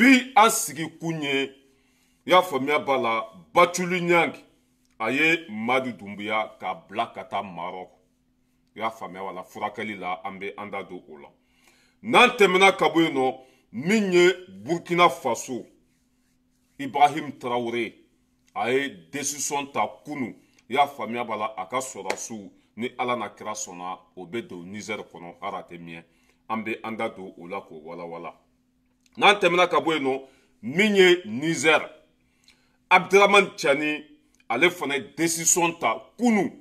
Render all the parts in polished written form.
Bi an sigi kun ye, i y'a faamuya b'a la, Batuli Ɲangi a ye Madu Dunbuya k'a bila ka taa Maroc, i y'a faamuya wala furakɛli la, an bɛ an da don o la. N'an tɛmɛna ka bɔ yen nɔ, min ye Burkina Faso, Ibrahim Traoré a ye décision ta kunu, i y'a faamuya b'a la, a ka sɔrɔdasiw ni Ala na kira sɔnna, o bɛ don Niger kɔnɔ hali a tɛ mɛn. An bɛ an da don o la k'o walawala. N'an tɛmɛna ka bɔ yen nɔ, min ye Niger, Abdramane Tiani ale fana ye décision ta kunu,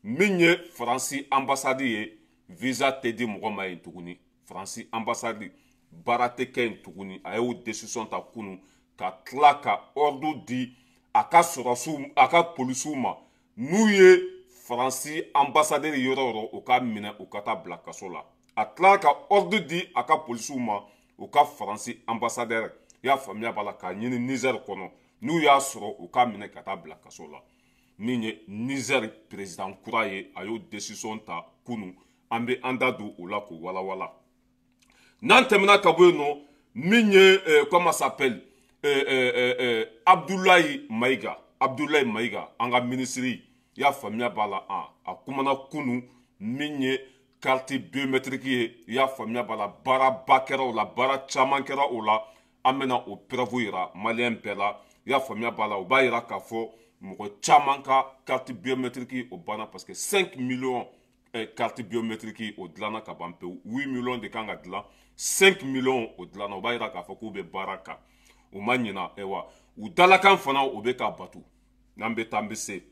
min ye Faransi ambassade ye, visa tɛ di mɔgɔ ma yen tuguni, Faransi ambassade baara tɛ kɛ yen tuguni. A y'o décision ta kunu ka tila ka ordre di a ka sɔrɔdasiw, a ka polisiw ma, n'u ye Faransi ambassadeur yɔrɔ o yɔrɔ, u ka minɛ, u ka taa bila kaso la. A tila ka ordre di a ka polisiw ma, u ka Faransi ambassadeur, i y'a faamuya b'a la, k'a ɲini Niger kɔnɔ, n'u y'a sɔrɔ, u k'a minɛ ka taa bila kaso la. Min ye Niger président kura ye, a y'o décision ta kunu, an bɛ an da don o la k'o walawala. N'an tɛmɛna ka bɔ yen nɔ, min ye comment s'appelle, Abdoulaye Maïga, Abdoulaye Maïga, an ka ministre, i y'a faamuya b'a la, a kumana kunu, min ye carte biométrique ye, i y'a faamuya b'a la, baaraba kɛra o la, baara caman kɛra o la. An bɛna o preuve yira maliyɛn bɛɛ la, i y'a faamuya b'a la. O b'a yira k'a fɔ mɔgɔ caman ka carte biométrique o banna, parce que 5 millions carte biométrique o dilanna ka ban pewu. 8 millions de kan ka dilan, 5 millions o dilanna. O b'a yira k'a fɔ k'u bɛ baara kan, u ma ɲina. Ayiwa, u dalakan fana o bɛ ka batu. N'an bɛ taa, an bɛ se.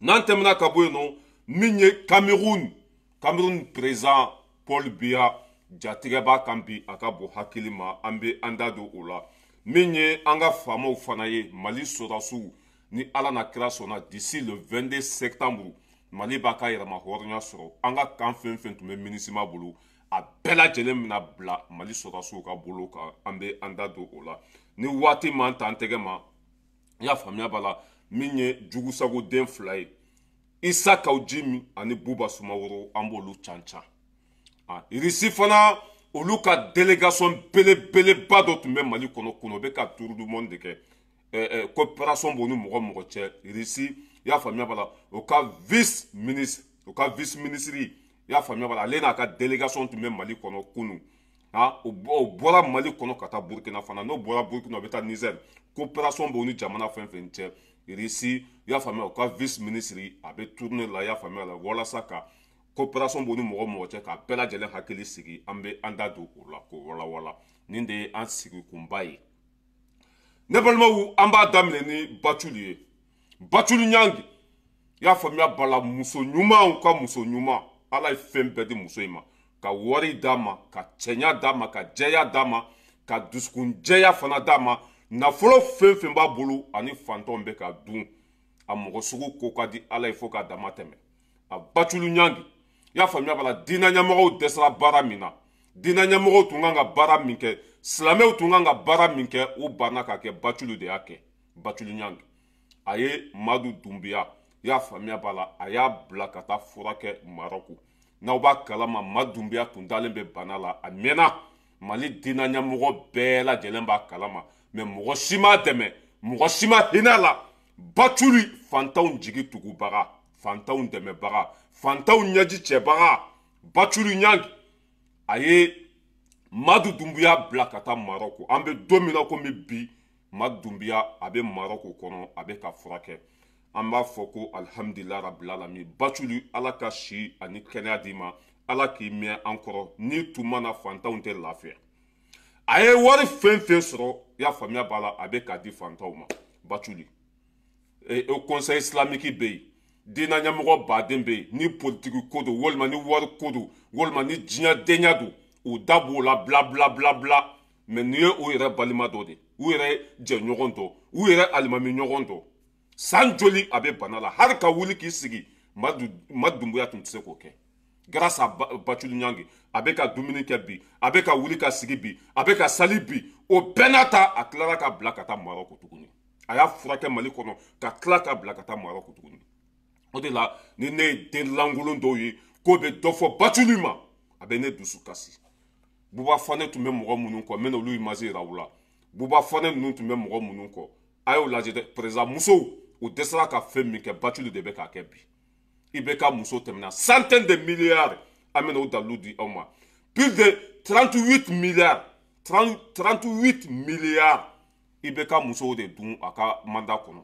N'an tɛmɛna ka bɔ yen nɔ, min ye Cameroun, Cameroun président Paul Biya, jatigɛ b'a kan bi, a ka bon hakili ma, an bɛ an da don o la. Min ye an ka faamaw fana ye, Mali sɔrɔdasiw, ni Ala na kira sɔnna, d'ici le 22 septembre, Mali b'a ka yɛrɛma hɔrɔnya sɔrɔ. An ka kan fɛn fɛn tun bɛ MINUSMA bolo, a bɛɛ lajɛlen bɛna bila Mali sɔrɔdasiw ka bolo kan. An bɛ an da don o la ni waati m'an ta an tɛgɛ ma. I y'a faamuya b'a la, min ye jugusago den fila ye, Isa Kaw Jimi ani Buba Sumaworo, an b'olu can can. Irisi fana, olu ka délégation belebeleba dɔ tun bɛ Mali kɔnɔ kɔnɔ, o bɛ ka tour du monde de kɛ. Coopération b'o ni mɔgɔ mɔgɔ cɛ, Irisi, i y'a faamuya b'a la, o ka vice ministre, o ka vice ministre, i y'a faamuya b'a la, ale n'a ka délégation tun bɛ Mali kɔnɔ kunun. O bɔra Mali kɔnɔ ka taa Burukina fana, n'o bɔra Burukina, o bɛ taa Niger. Coopération b'o ni jamana fɛn fɛn cɛ, Irisi, i y'a faamuya, o ka vice ministre a bɛ tourner la, i y'a faamuya la, walasa ka coopération b'o ni mɔgɔ mɔgɔ cɛ, k'a bɛɛ lajɛlen hakili sigi. An bɛ an da don o la k'o walawala. Nin de ye an sigikunba ye. Ne balimaw, an b'a daminɛ ni Batuli ye, Batuli Ɲangi, i y'a faamuya b'a la, muso ɲumanw ka muso ɲuman. Ala ye fɛn bɛɛ di muso in ma, ka wari d'a ma, ka cɛɲa d'a ma, ka jɛya d'a ma, ka dusukunjɛya fana d'a ma. Nafolo fɛn fɛn b'a bolo, ani fantanw bɛ ka dun. A mɔgɔ sugu ko ka di Ala ye fo k'a dama tɛmɛ. A Batuli Ɲangi, i y'a faamuya b'a la, diinɛ ɲɛmɔgɔw dɛsɛra baara min na, diinɛ ɲɛmɔgɔw tun kan ka baara min kɛ, silamɛw tun kan ka baara min kɛ, u banna k'a kɛ, Batuli de y'a kɛ. Batuli Ɲangi a ye Madu Dunbiya, i y'a faamuya b'a la, a y'a bila ka taa furakɛ Marɔku. N'aw b'a kalama, Madu Dunbiya tun dalen bɛ bana la a mɛnna, Mali diinɛ ɲɛmɔgɔ bɛɛ lajɛlen b'a kalama, mɛ mɔgɔ si m'a dɛmɛ, mɔgɔ si ma hinɛ la. Batuli, fantanw jigi tugubaga, fantanw dɛmɛbaga, fantanw ɲɛji cɛbaga, Batuli Ɲangi a ye Madu Dunbiya bila ka taa Marɔku. An bɛ don min na komi bi, Madu Dunbiya a bɛ Marɔku kɔnɔ, a bɛ ka furakɛ. An b'a fɔ ko alihamudulila rabil alamin. Batuli, Ala ka si ani kɛnɛya d'i ma, Ala k'i mɛn an kɔrɔ. N'i tun ma na, fantanw tɛ lafiya. A ye wari fɛn fɛn sɔrɔ, i y'a faamuya b'a la, a bɛ k'a di fantanw ma. Batuli, o conseil islamique bɛ yen, diinɛ ɲɛmɔgɔ baden bɛ yen, ni politiki ko don, walima ni wari ko don, walima ni diɲɛ denya don, u da b'o la bla bla bla bla. Mɛ n'i ye u yɛrɛ balima dɔ de, u yɛrɛ jɛɲɔgɔn dɔ, u yɛrɛ alimami ɲɔgɔn dɔ, san joli a bɛ bana la, hali ka wuli k'i sigi, Madu Dunbuya tun tɛ se k'o kɛ. Grâce à Batuli Ɲangi, a bɛ ka dumuni kɛ bi, a bɛ ka wuli ka sigi bi, a bɛ ka sali bi. O bɛɛ n'a ta, a tilara ka bila ka taa Marɔku tuguni. A y'a furakɛ Mali kɔnɔ ka tila ka bila ka taa Marɔku tuguni. O de la, ni ne ye den lankolon dɔw ye k'o bɛ dɔ fɔ Batuli ma, a bɛ ne dusu kasi. Buba Fane tun bɛ mɔgɔ minnu kɔ, n bɛna olu image yira u la. Buba Fane ninnu tun bɛ mɔgɔ minnu kɔ, a y'o lajɛ dɛ. Président musow, u dɛsɛra ka fɛn min kɛ, Bathily de bɛ k'a kɛ bi. IBK muso tɛmɛna centaine de milliards, an bɛna o dalilu di aw ma. Plus de 38 milliards, 38 milliards IBK musow de dun a ka mandat kɔnɔ.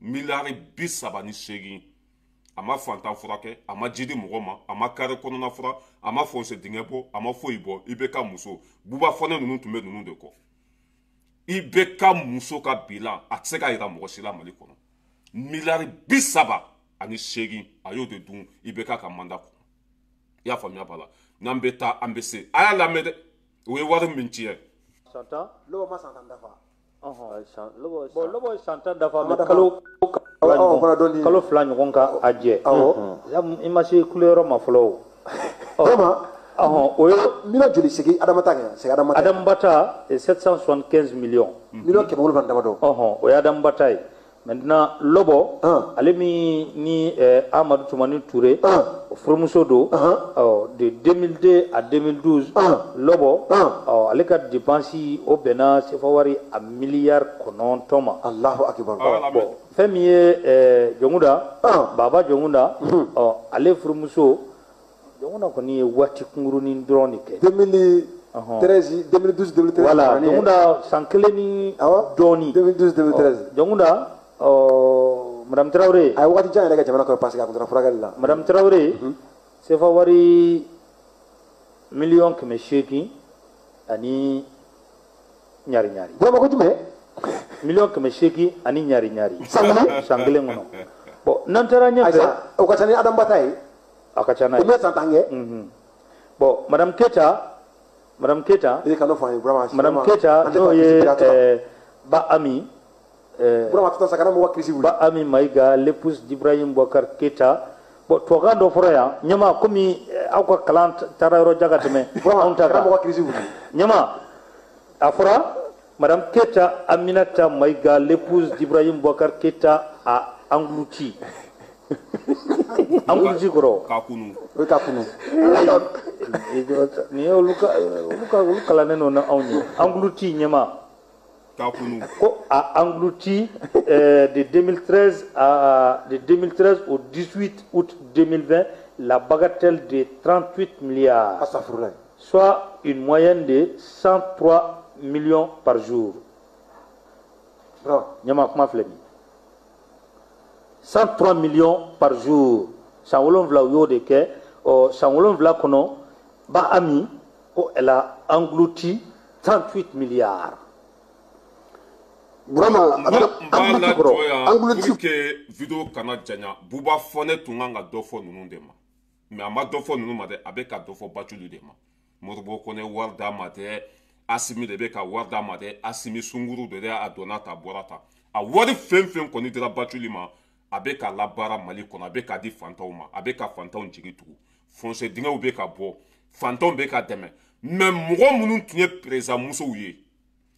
Miliyari 38. A ma fantan furakɛ, a ma ji di mɔgɔ ma, a ma kare kɔnɔna fura, a ma fossé dingɛ bɔ, a ma foyi bɔ. IBK muso, Buba Fane ninnu tun bɛ ninnu de kɔ. IBK muso ka bilan, a tɛ se ka yira mɔgɔ si la Mali kɔnɔ. Miliyari 38, a y'o de dun IBK ka mandat kɔnɔ. I y'a faamuya b'a la. N'an bɛ taa, an bɛ se. A y'a lamɛn dɛ, o ye wari min tiɲɛ. San 10. Lobo ma san 10 dafa. Bon, Lobo ye san 10 dafa, mais kalo kalo 2 ɲɔgɔn ka a jɛ. I ma se kuleyɔrɔ ma fɔlɔ o. Vraiment. O ye miliyɔn joli segin Adama ta kɛ, segin Adama ta. Adama Bata 775 millions. Miliyɔn 700 damadɔ. O ye Adama Bata ye. Maintenant Lobo, ale min ni Amadou Toumani Touré furumuso don, de 2002 à 2012, Lobo, ale ka dépense o bɛnna CFA wari a miliyari 9 ma. Allahu akibar. Bon, fɛn min ye Jɔnkuda, Baba Jɔnkuda, ale furumuso Jɔnkuda kɔni ye waati kunkurunin dɔrɔn de kɛ. 2013, 2012, 2013. Voilà, Jɔnkuda san kelen ni dɔɔnin. 2012, 2013. Jɔnkuda, Madame Traoré. A ye waati jan yɛrɛ kɛ jamana kɔnɔ parce que a kun taara furakɛli la. Madame Traoré, CFA wari miliyɔn 800 ani ɲari ɲari. Burama ko jumɛn? Miliyɔn 800 ani ɲari ɲari. San kelen? San kelen kɔnɔ. Bon, n'an taara ɲɛfɛ. O ka ca ni Adama ta ye. A ka ca n'a ye. O bɛ san 10 kɛ. Bon, Madame Keita, Madame Keita. I kan'o fɔ an ye Burama. Madame Keita n'o ye Ba Ami. Burama tuta sa kana mɔgɔ kirisi wuli. Ba Ami Maïga, l'épouse d'Ibrahim Boubacar Keita. Bon, tubabukan dɔ fɔra yan ɲɛma, komi aw ka kalan taara yɔrɔ jan ka tɛmɛ anw ta kan. Mɔgɔ kirisi wuli. Ɲɛma, a fɔra Madame Keita Aminata Maïga, l'épouse d'Ibrahim Boubacar Keita a englouti. Englouti kɔrɔ. K'a kunu. O ye k'a kunu. Nin ye olu ka olu kalannen don ni anw ye. Englouti ɲɛma. Ko a englouti de 2013 à de 2013 au 18 août 2020 la bagatelle de 38 milliards. Soit une moyenne de 103 millions par jour. Bravo. Ɲɛma kuma filɛ nin ye. 103 millions par jour. San 7 u y'o de kɛ. Ɔ, san 7 kɔnɔ, Ba Ami ko elle a englouti 38 milliards. Burama, n b'a lajɔ yan pour que vidéo kana janya. Buba Fane tun kan ka dɔ fɔ ninnu de ma, mais a ma dɔ fɔ ninnu ma dɛ, a bɛ ka dɔ fɔ Bathily de ma. Modibo Kone wari d'a ma dɛ, Asimi de bɛ ka wari d'a ma dɛ, Asimi sunkuru de dɛ, a donna ta bɔra ta. A wari fɛn fɛn kɔni dira Bathily ma, a bɛ ka labaara Mali kɔnɔ, a bɛ ka di fantanw ma, a bɛ ka fantanw jigi tugu. Fossé dingɛw bɛ ka bɔ, fantanw bɛ ka dɛmɛ. Mais mɔgɔ minnu tun ye président musow ye,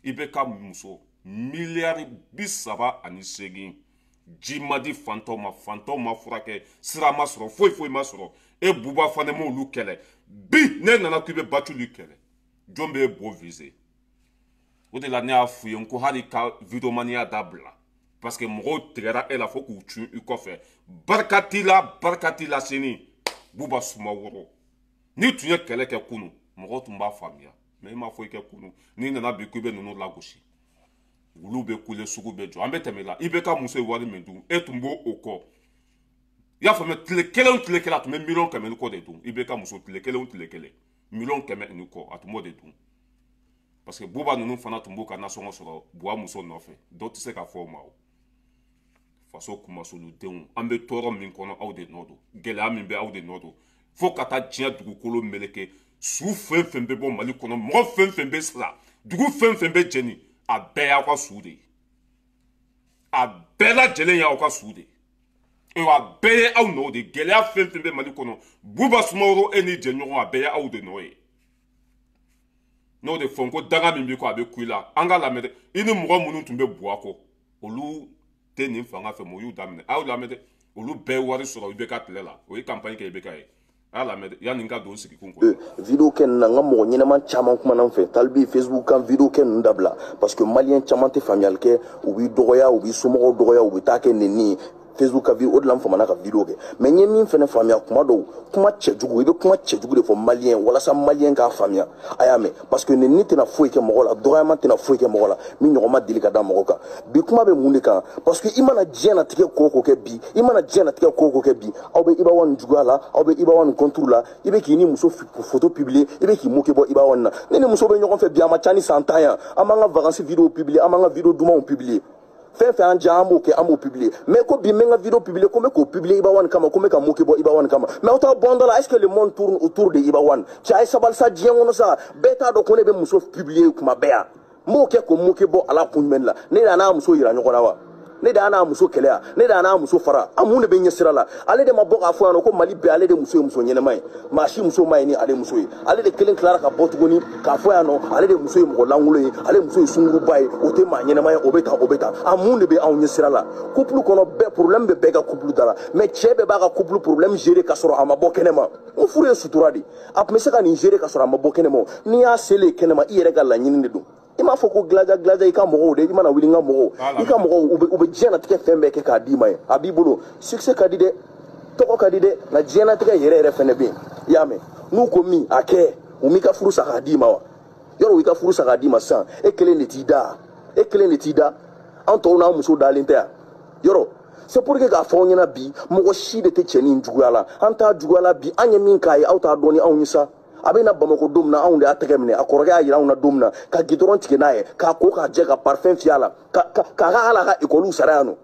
IBK muso miliyari 38, ji ma di fantanw ma, fantanw ma furakɛ, sira ma sɔrɔ, foyi foyi ma sɔrɔ. E Buba Fane m'olu kɛlɛ. Bi ne nana k'i bɛ Bathily kɛlɛ, jɔn b'e bo viser? O de la ne y'a f'u ye n ko hali ka videomaniya dabila, parce que mɔgɔw tigɛra e la fo k'u cun i kɔfɛ. Barika t'i la, barika t'i la sini. Buba Sumaworo, n'i tun ye kɛlɛ kɛ kunun, mɔgɔw tun b'a faamuya, mais i m'a foyi kɛ kunun. N'i nana bi k'i bɛ ninnu lagosi, olu bɛ kule, sugu bɛ jɔ. An bɛ tɛmɛ la. IBK muso ye wari min dun, e tun b'o o kɔ. I y'a faamuya, tile kelen o tile kelen a tun bɛ miliyɔn 100 ni kɔ de dun. IBK muso tile kelen o tile kelen miliyɔn 100 ni kɔ, a tun b'o de dun. Parce que Buba ninnu fana tun b'u ka nasɔngɔ sɔrɔ Buwa muso nɔfɛ. Dɔw tɛ se ka fɔ o ma o. Faso kumasuludenw, an bɛ tɔɔrɔ min kɔnɔ, aw de nɔ don. Gɛlɛya min bɛ, aw de nɔ don. Fo ka taa diɲɛ dugukolo meleke, su fɛn fɛn bɛ bɔ Mali kɔnɔ, mɔgɔ fɛn fɛn bɛ sira, dugu fɛn fɛn bɛ jeni, a bɛɛ y'aw ka su de ye. A bɛɛ lajɛlen y'aw ka su de ye. A bɛɛ ye aw nɔ de ye. Gɛlɛya fɛn fɛn bɛ Mali kɔnɔ, Buba Sumaworo e n'i jɛɲɔgɔn, a bɛɛ ye aw de nɔ ye. N'o de fɔ n ko danga min b'i kɔ, a bɛ ku i la. An ka lamɛn dɛ. I ni mɔgɔ minnu tun bɛ Buwa kɔ, olu tɛ nin fanga fɛ, mɛ u y'u daminɛ. A y'u lamɛn dɛ. Olu bɛɛ ye wari sɔrɔ IBK tile la. O ye campagne kɛ IBK ye. A y'a lamɛn yanni n ka don sigikun kɔnɔ. Vidéo kɛ nin na, n ka mɔgɔ ɲɛnama caman kumana n fɛ. Talibi Facebook kan vidéo kɛ ninnu dabila, parce que malien caman tɛ faamuyali kɛ, u b'i dɔgɔya, u b'i somɔgɔw dɔgɔya, u bɛ taa kɛ nɛni Facebook ka vidéo. O de la n famana ka vidéo kɛ. Mais n ye min fɛnɛ faamuya, kuma dɔw kuma cɛjugu, i bɛ kuma cɛjugu de fɔ malien walasa malien k'a faamuya. A y'a mɛn, parce que nɛni tɛna foyi kɛ mɔgɔ la, dɔgɔyama tɛna foyi kɛ mɔgɔ la min ɲɔgɔn ma deli ka da mɔgɔ kan. Bi kuma bɛ mun de kan? Parce que i mana diɲɛ natigɛ ko o ko kɛ bi, i mana diɲɛ natigɛ ko o ko kɛ bi, aw bɛ Iba One juguya la, aw bɛ Iba One contre la, i bɛ k'i ni muso photo publier, i bɛ k'i moquer bɔ Iba One na. Ne ni muso bɛ ɲɔgɔn fɛ bi, a ma ca ni san 10 yan, an b'an ka vacances vidéo publier, an b'an ka vidéo dumanw publier, fɛn fɛn an diya an b'o kɛ, an b'o publier. Mais ko bi n bɛ n ka vidéo publier, ko n bɛ k'o publier Iba One kama, ko n bɛ ka moquer bɔ Iba One kama. Mais aw t'aw bɔ an da la. Est-ce que le monde tourne autour de Iba One? Cɛ, a ye sabali sa, diɲɛ kɔnɔ sa, bɛɛ t'a dɔn ko ne bɛ muso publier kuma bɛɛ yan. N b'o kɛ k'o moquer bɔ a la kun jumɛn la? Ne de y'a n'a muso yira ɲɔgɔn na wa? Ne de y'a n'a muso kɛlɛ yan? Ne de y'a n'a muso fara? A mun de bɛ ɲɛsira la? Ale de ma bɔ k'a fɔ yan nɔ ko Mali bɛɛ ale de muso ye muso ɲɛnɛma ye, maa si muso ma ye ni ale muso ye. Ale de kelen tilara ka bɔ tuguni k'a fɔ yan nɔ ale de muso ye mɔgɔ lankolon ye, ale muso ye sunkuruba ye, o tɛ maa ɲɛnɛma ye, o bɛ tan, o bɛ tan. A mun de bɛ anw ɲɛsira la? Couple kɔnɔ bɛɛ problème bɛ bɛɛ ka couple da la, mais cɛ bɛɛ b'a ka couple problème gérer ka sɔrɔ a ma bɔ kɛnɛma. N ko furu ye sutura de, a tun bɛ se ka nin gérer ka sɔrɔ a ma bɔ kɛnɛma. N'i y'a selen kɛnɛma, i yɛrɛ ka laɲini de don. I m'a fɔ ko gilaja gilaja i ka mɔgɔw de, i mana wuli n ka mɔgɔw, i ka mɔgɔw u bɛ diɲɛlatigɛ fɛn bɛɛ kɛ k'a d'i ma ye, a b'i bolo. Succès ka di dɛ, tɔgɔ ka di dɛ, nka diɲɛlatigɛ yɛrɛ yɛrɛ fɛnɛ bɛ yen. I y'a mɛn, n'u ko min a kɛ, u m'i ka furu sa k'a d'i ma wa? Yɔrɔ u y'i ka furu sa k'a d'i ma sisan, e kelen de t'i da, e kelen de t'i da, an tɔw n'an muso dalen tɛ yan. Yɔrɔ c'est pour que k'a fɔ aw ɲɛna bi, mɔgɔ si de tɛ cɛnin juguya la, an t'a juguya la bi, an ye min k'a ye aw t'a dɔn ni anw ye sa. A bɛ na Bamakɔ don min na, anw de y'a tɛgɛ minɛ, a kɔrɔkɛ y'a yira anw na don min na, ka gidɔrɔn tigɛ n'a ye, k'a ko k'a jɛ, ka parfum fiyɛ a la, k'a ka hali a ka ekɔliw sara yan nɔ.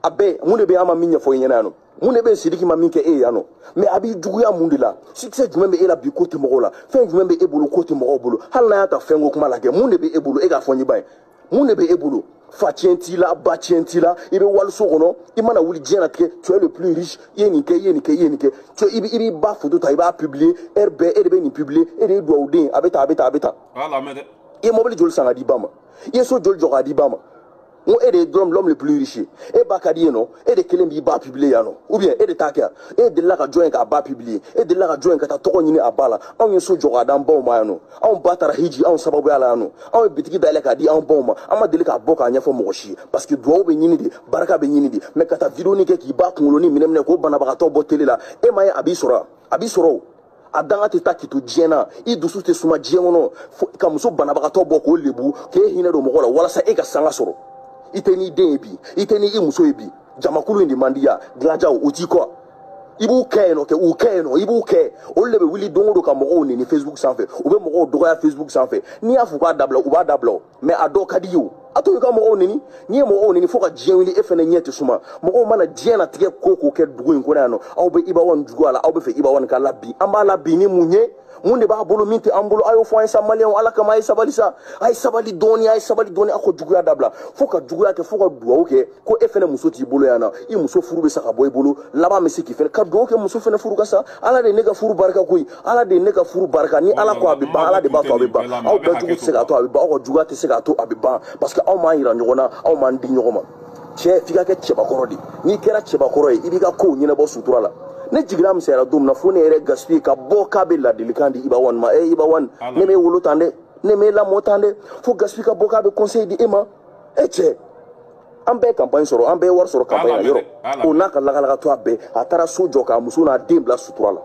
A bɛɛ mun de bɛ an ma min ɲɛfɔ i ɲɛna yan nɔ? Mun de bɛ Sidiki ma min kɛ e ye yan nɔ? Mais a b'i juguya mun de la? Succès jumɛn bɛ e la bi ko tɛ mɔgɔw la? Fɛn jumɛn bɛ e bolo ko tɛ mɔgɔw bolo? Hali n'a y'a ta fɛnko kuma la kɛ, mun de bɛ e bolo? E k'a fɔ n ye ba ye, mun de bɛ e bolo? Fa tiɲɛ t'i la, ba tiɲɛ t'i la, i bɛ waliso kɔnɔ, i mana wuli diɲɛ latigɛ, tu es le plus riche, i ye nin kɛ, i ye nin kɛ, i ye nin kɛ. Tu i b'i ba photo ta, i b'a publier heure bɛɛ, e de bɛ nin publier, e de ye dugawuden ye, a bɛ tan, a bɛ tan, a bɛ tan. I ye mobili joli san ka di ba ma? I ye so joli jɔ k'a di ba ma? N ko e de ye l'homme le plus riche, e ba ka di ye nɔ, e de kelen b'i ba publier yan nɔ, ou bien e de t'a kɛ yan? E delila ka jɔn ye k'a ba publier? E delila ka jɔn ye ka taa tɔgɔ ɲini a ba la? Anw ye so jɔ k'a d'an baw ma yan nɔ, anw ba taara hiji anw sababuya la yan nɔ, anw ye bitigi dayɛlɛ k'a di anw baw ma, an ma deli k'a bɔ k'a ɲɛfɔ mɔgɔ si ye, parce que duwawu bɛ ɲini de, barika bɛ ɲini de. Mais ka taa vidéo kɛ k'i ba kunkolonin minɛ minɛ k'o banabagatɔ bɔ télé la, e ma ye a b'i sɔrɔ, a b'i sɔrɔ o. A danga tɛ taa k'i to diɲɛ na, i dusu tɛ suma diɲɛ kɔnɔ, ka muso banabagatɔ bɔ k'o lebu, k'e hinɛ don mɔgɔ la walasa e ka sanga sɔrɔ. I tɛ n'i den ye bi, i tɛ n'i muso ye bi, jamakulu in de man di ya, gilajaw o t'i kɔ. I b'u kɛ yen nɔ kɛ, u kɛ yen nɔ, i b'u kɛ. Olu de bɛ wuli don o don ka mɔgɔw neni Facebook sanfɛ, u bɛ mɔgɔw dɔgɔya Facebook sanfɛ. N'i y'a fɔ k'a dabila, u b'a dabila o. Mais a dɔw ka di ye o. A to i ka mɔgɔw neni, n'i ye mɔgɔw neni fo ka diɲɛ wuli, e fɛnɛ ɲɛ tɛ suma. Mɔgɔw mana diɲɛ latigɛ ko ko kɛ dugu in kɔnɔ yan nɔ, aw bɛ Iba One juguya la, aw bɛ fɛ Iba One ka labin. An b'a labin ni mun ye? Mun de b'a bolo min tɛ an bolo? A y'o fɔ an ye sa, maliyɛnw, Ala kama a ye sabali sa, a ye sabali dɔɔni, a ye sabali dɔɔni, aw ka juguya dabila. Fo ka juguya kɛ, fo ka duwawu kɛ ko e fɛnɛ muso t'i bolo yan nɔ, i muso furu bɛ sa ka bɔ i bolo, laban bɛ se k'i fɛnɛ ka duwawu kɛ muso fɛnɛ furu ka sa. Ala de ye ne ka furu barika koyi, Ala de ye ne ka furu barika. Ni Ala ko a bɛ ban, Ala de b'a to a bɛ ban. Aw bɛɛ jugu tɛ se k'a to a bɛ ban, aw ka juguya tɛ se k'a to a bɛ ban, parce que aw m'an yira ɲɔgɔn na, aw m'an di ɲɔgɔn ma. Cɛ, f'i ka kɛ cɛbakɔrɔ de. N'i kɛra cɛbakɔrɔ ye, i b'i ka kow ɲɛnabɔ sutura la. Ne jiginna misɛnyara don min na, fo ne yɛrɛ gaspiller ka bɔ k'a bɛ ladilikan di Iba One ma. E Iba One, ne m'e wolo tan dɛ, ne m'e lamɔ tan dɛ, fo gaspiller ka bɔ k'a bɛ conseil di e ma. E cɛ, an bɛɛ ye campagne sɔrɔ, an bɛɛ ye wari sɔrɔ campagne na yɔrɔ. O n'a ka lagalagatɔ a bɛɛ, a taara so jɔ k'a muso n'a den bila sutura la.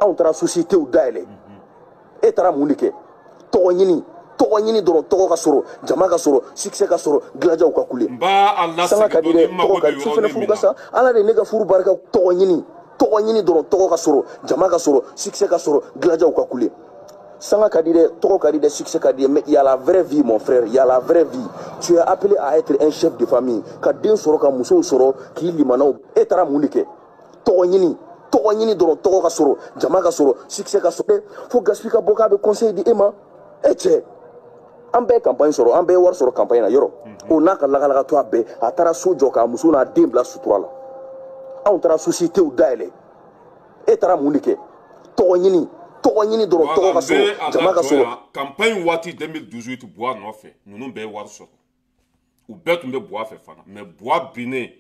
Anw taara sociétéw dayɛlɛ. E taara mun de kɛ? Tɔgɔ ɲini, tɔgɔ ɲini dɔrɔn, tɔgɔ ka sɔrɔ, jama ka sɔrɔ, succès ka sɔrɔ, gilajaw ka kule. Sanga ka di dɛ, tɔgɔ ka di, su fɛnɛ furu ka sa. Ala de ye ne ka furu barika. Tɔgɔ ɲini, tɔgɔ ɲini dɔrɔn, tɔgɔ ka sɔrɔ, jama ka sɔrɔ, succès ka sɔrɔ, gilajaw ka kule. Sanga ka di dɛ, tɔgɔ ka di dɛ, succès ka di dɛ, mais il y a la vraie vie, mon frère, il y a la vraie vie. Tu es appelé à être un chef de famille, ka den sɔrɔ, ka musow sɔrɔ, k'i limanaw. E taara mun de kɛ? Tɔgɔ ɲini, tɔgɔ ɲini dɔrɔn, tɔgɔ ka sɔrɔ, jama ka sɔrɔ, succès ka sɔrɔ, fo gaspiller ka bɔ k'a bɛ conseil di e ma. E cɛ, an bɛɛ ye campagne sɔrɔ, an bɛɛ ye wari sɔrɔ campagne na yɔrɔ. O n'a ka lagalagatɔ a bɛɛ, a taara so jɔ k'a muso n'a den bila sutura la. Anw taara sociétéw dayɛlɛ. E taara mun de kɛ? Tɔgɔ ɲini, tɔgɔ ɲini dɔrɔn, tɔgɔ ka sɔrɔ, jama ka sɔrɔ. Campagne waati 2018 Buwa nɔfɛ, ninnu bɛɛ ye wari sɔrɔ. U bɛɛ tun bɛ Buwa fɛ fana, mais Buwa binnen,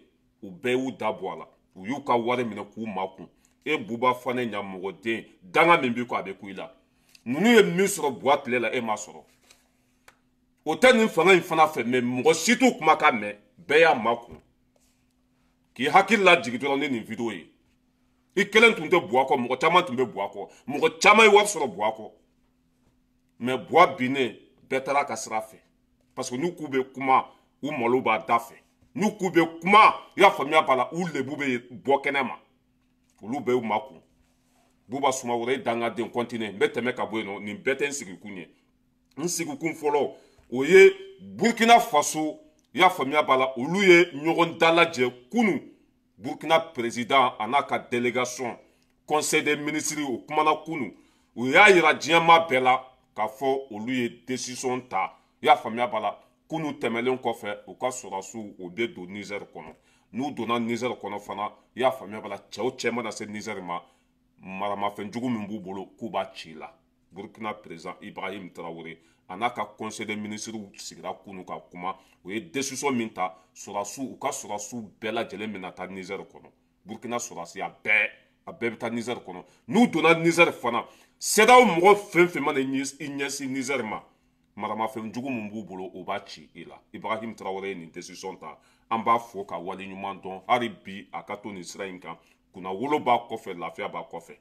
u bɛɛ y'u da bɔ a la. U y'u ka wari minɛ k'u makun. E Buba Fane ɲamɔgɔden danga min b'i kɔ a bɛ ku i la. Ninnu ye min sɔrɔ Buwa tile la e m'a sɔrɔ. O tɛ nin fanga in fana fɛ, mais mɔgɔ si t'u kumakan mɛn, bɛɛ y'a makun. K'i hakili lajigin dɔrɔn ni nin vidéo ye. I kelen tun tɛ Buwa kɔ, mɔgɔ caman tun bɛ Buwa kɔ, mɔgɔ caman ye wari sɔrɔ Buwa kɔ. Mais Buwa binnen, bɛɛ taara ka sira fɛ. Parce que n'u k'u bɛ kuma, u malo b'a da fɛ. N'u k'u bɛ kuma, i y'a faamuya b'a la, u lebu bɛ bɔ kɛnɛ ma. Olu bɛɛ y'u makun. Buba Sumaworo e dangaden continue, n bɛ tɛmɛ ka bɔ yen nɔ, nin bɛɛ tɛ n sigikun ye. N sigikun fɔlɔ, o ye Burkina Faso, i y'a faamuya b'a la, olu ye ɲɔgɔn dalajɛ kunun. Burkina président a n'a ka délégation, conseil des ministres o kumana kunun. U y'a yira diɲɛmaa bɛɛ la k'a fɔ olu ye décision ta, i y'a faamuya b'a la, kunun tɛmɛlen kɔfɛ u ka sɔrɔdasiw o bɛ don Niger kɔnɔ. N'u donna Niger kɔnɔ fana, i y'a faamuya b'a la, cɛw cɛ mana se Niger ma, maramafɛnjugu min b'u bolo k'u b'a ci la. Burkina président Ibrahim Traoré a n'a ka conseil des ministres sigira kunun ka kuma, u ye décision min ta, sɔrɔdasiw u ka sɔrɔdasiw bɛɛ lajɛlen bɛna taa Niger kɔnɔ. Burkina sɔrɔdasi a bɛɛ bɛ taa Niger kɔnɔ. N'u donna Niger fana, CEDEAO mɔgɔ fɛn fɛn mana i ɲɛsin Niger ma, maramafɛnjugu min b'u bolo o b'a ci i la. Ibrahim Traoré ye nin décision ta, an b'a fo ka waleɲuman dɔn hali bi a ka to nin sira in kan. Kunnawolo b'a kɔfɛ, lafiya b'a kɔfɛ.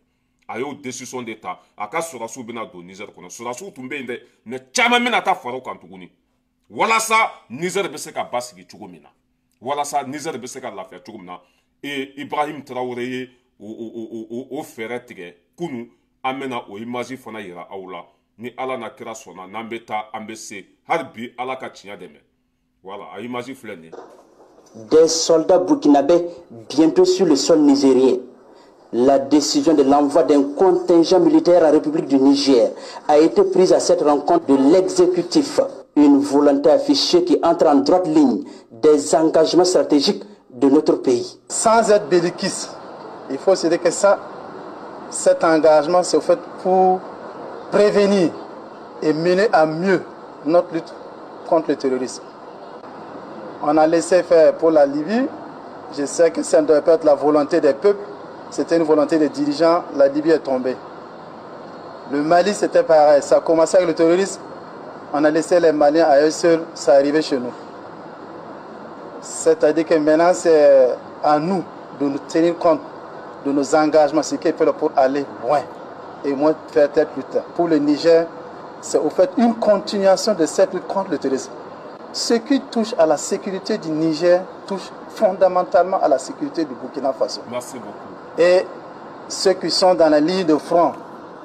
A y'o décision de ta, a ka sɔrɔdasiw bɛna don Niger kɔnɔ. Sɔrɔdasiw tun bɛ yen dɛ, mais caman bɛna taa fara o kan tuguni, walasa Niger bɛ se ka basigi cogo min na, walasa Niger bɛ se ka lafiya cogo min na. E Ibrahim Traoré ye o fɛɛrɛ tigɛ kunun. An bɛna o image fana yira aw la. Ni Ala n'a kira sɔnna, n'an bɛ taa an bɛ se hali bi, Ala ka tiɲɛ dɛmɛ. Voilà, a image filɛ nin ye. Des soldats burkinabés bientôt sur le sol nigérien. La décision de l'envoi d'un contingent militaire à la République du Niger a été prise à cette rencontre de l'exécutif. Une volonté affichée qui entre en droite ligne des engagements stratégiques de notre pays. Sans être belliquiste, il faut se dire que ça, cet engagement s'est fait pour prévenir et mener à mieux notre lutte contre le terrorisme. On a laissé faire pour la Libye. Je sais que ça ne doit pas être la volonté des peuples. C'était une volonté des dirigeants, la Libye est tombée. Le Mali, c'était pareil. Ça a commencé avec le terrorisme. On a laissé les Maliens à eux seuls, ça arrivait chez nous. C'est-à-dire que maintenant, c'est à nous de nous tenir compte de nos engagements, ce qui est fait pour aller loin et moins faire tête plus tard. Pour le Niger, c'est au fait une continuation de cette lutte contre le terrorisme. Ce qui touche à la sécurité du Niger touche fondamentalement à la sécurité du Burkina Faso. Merci beaucoup. Et ceux qui sont dans la ligne de front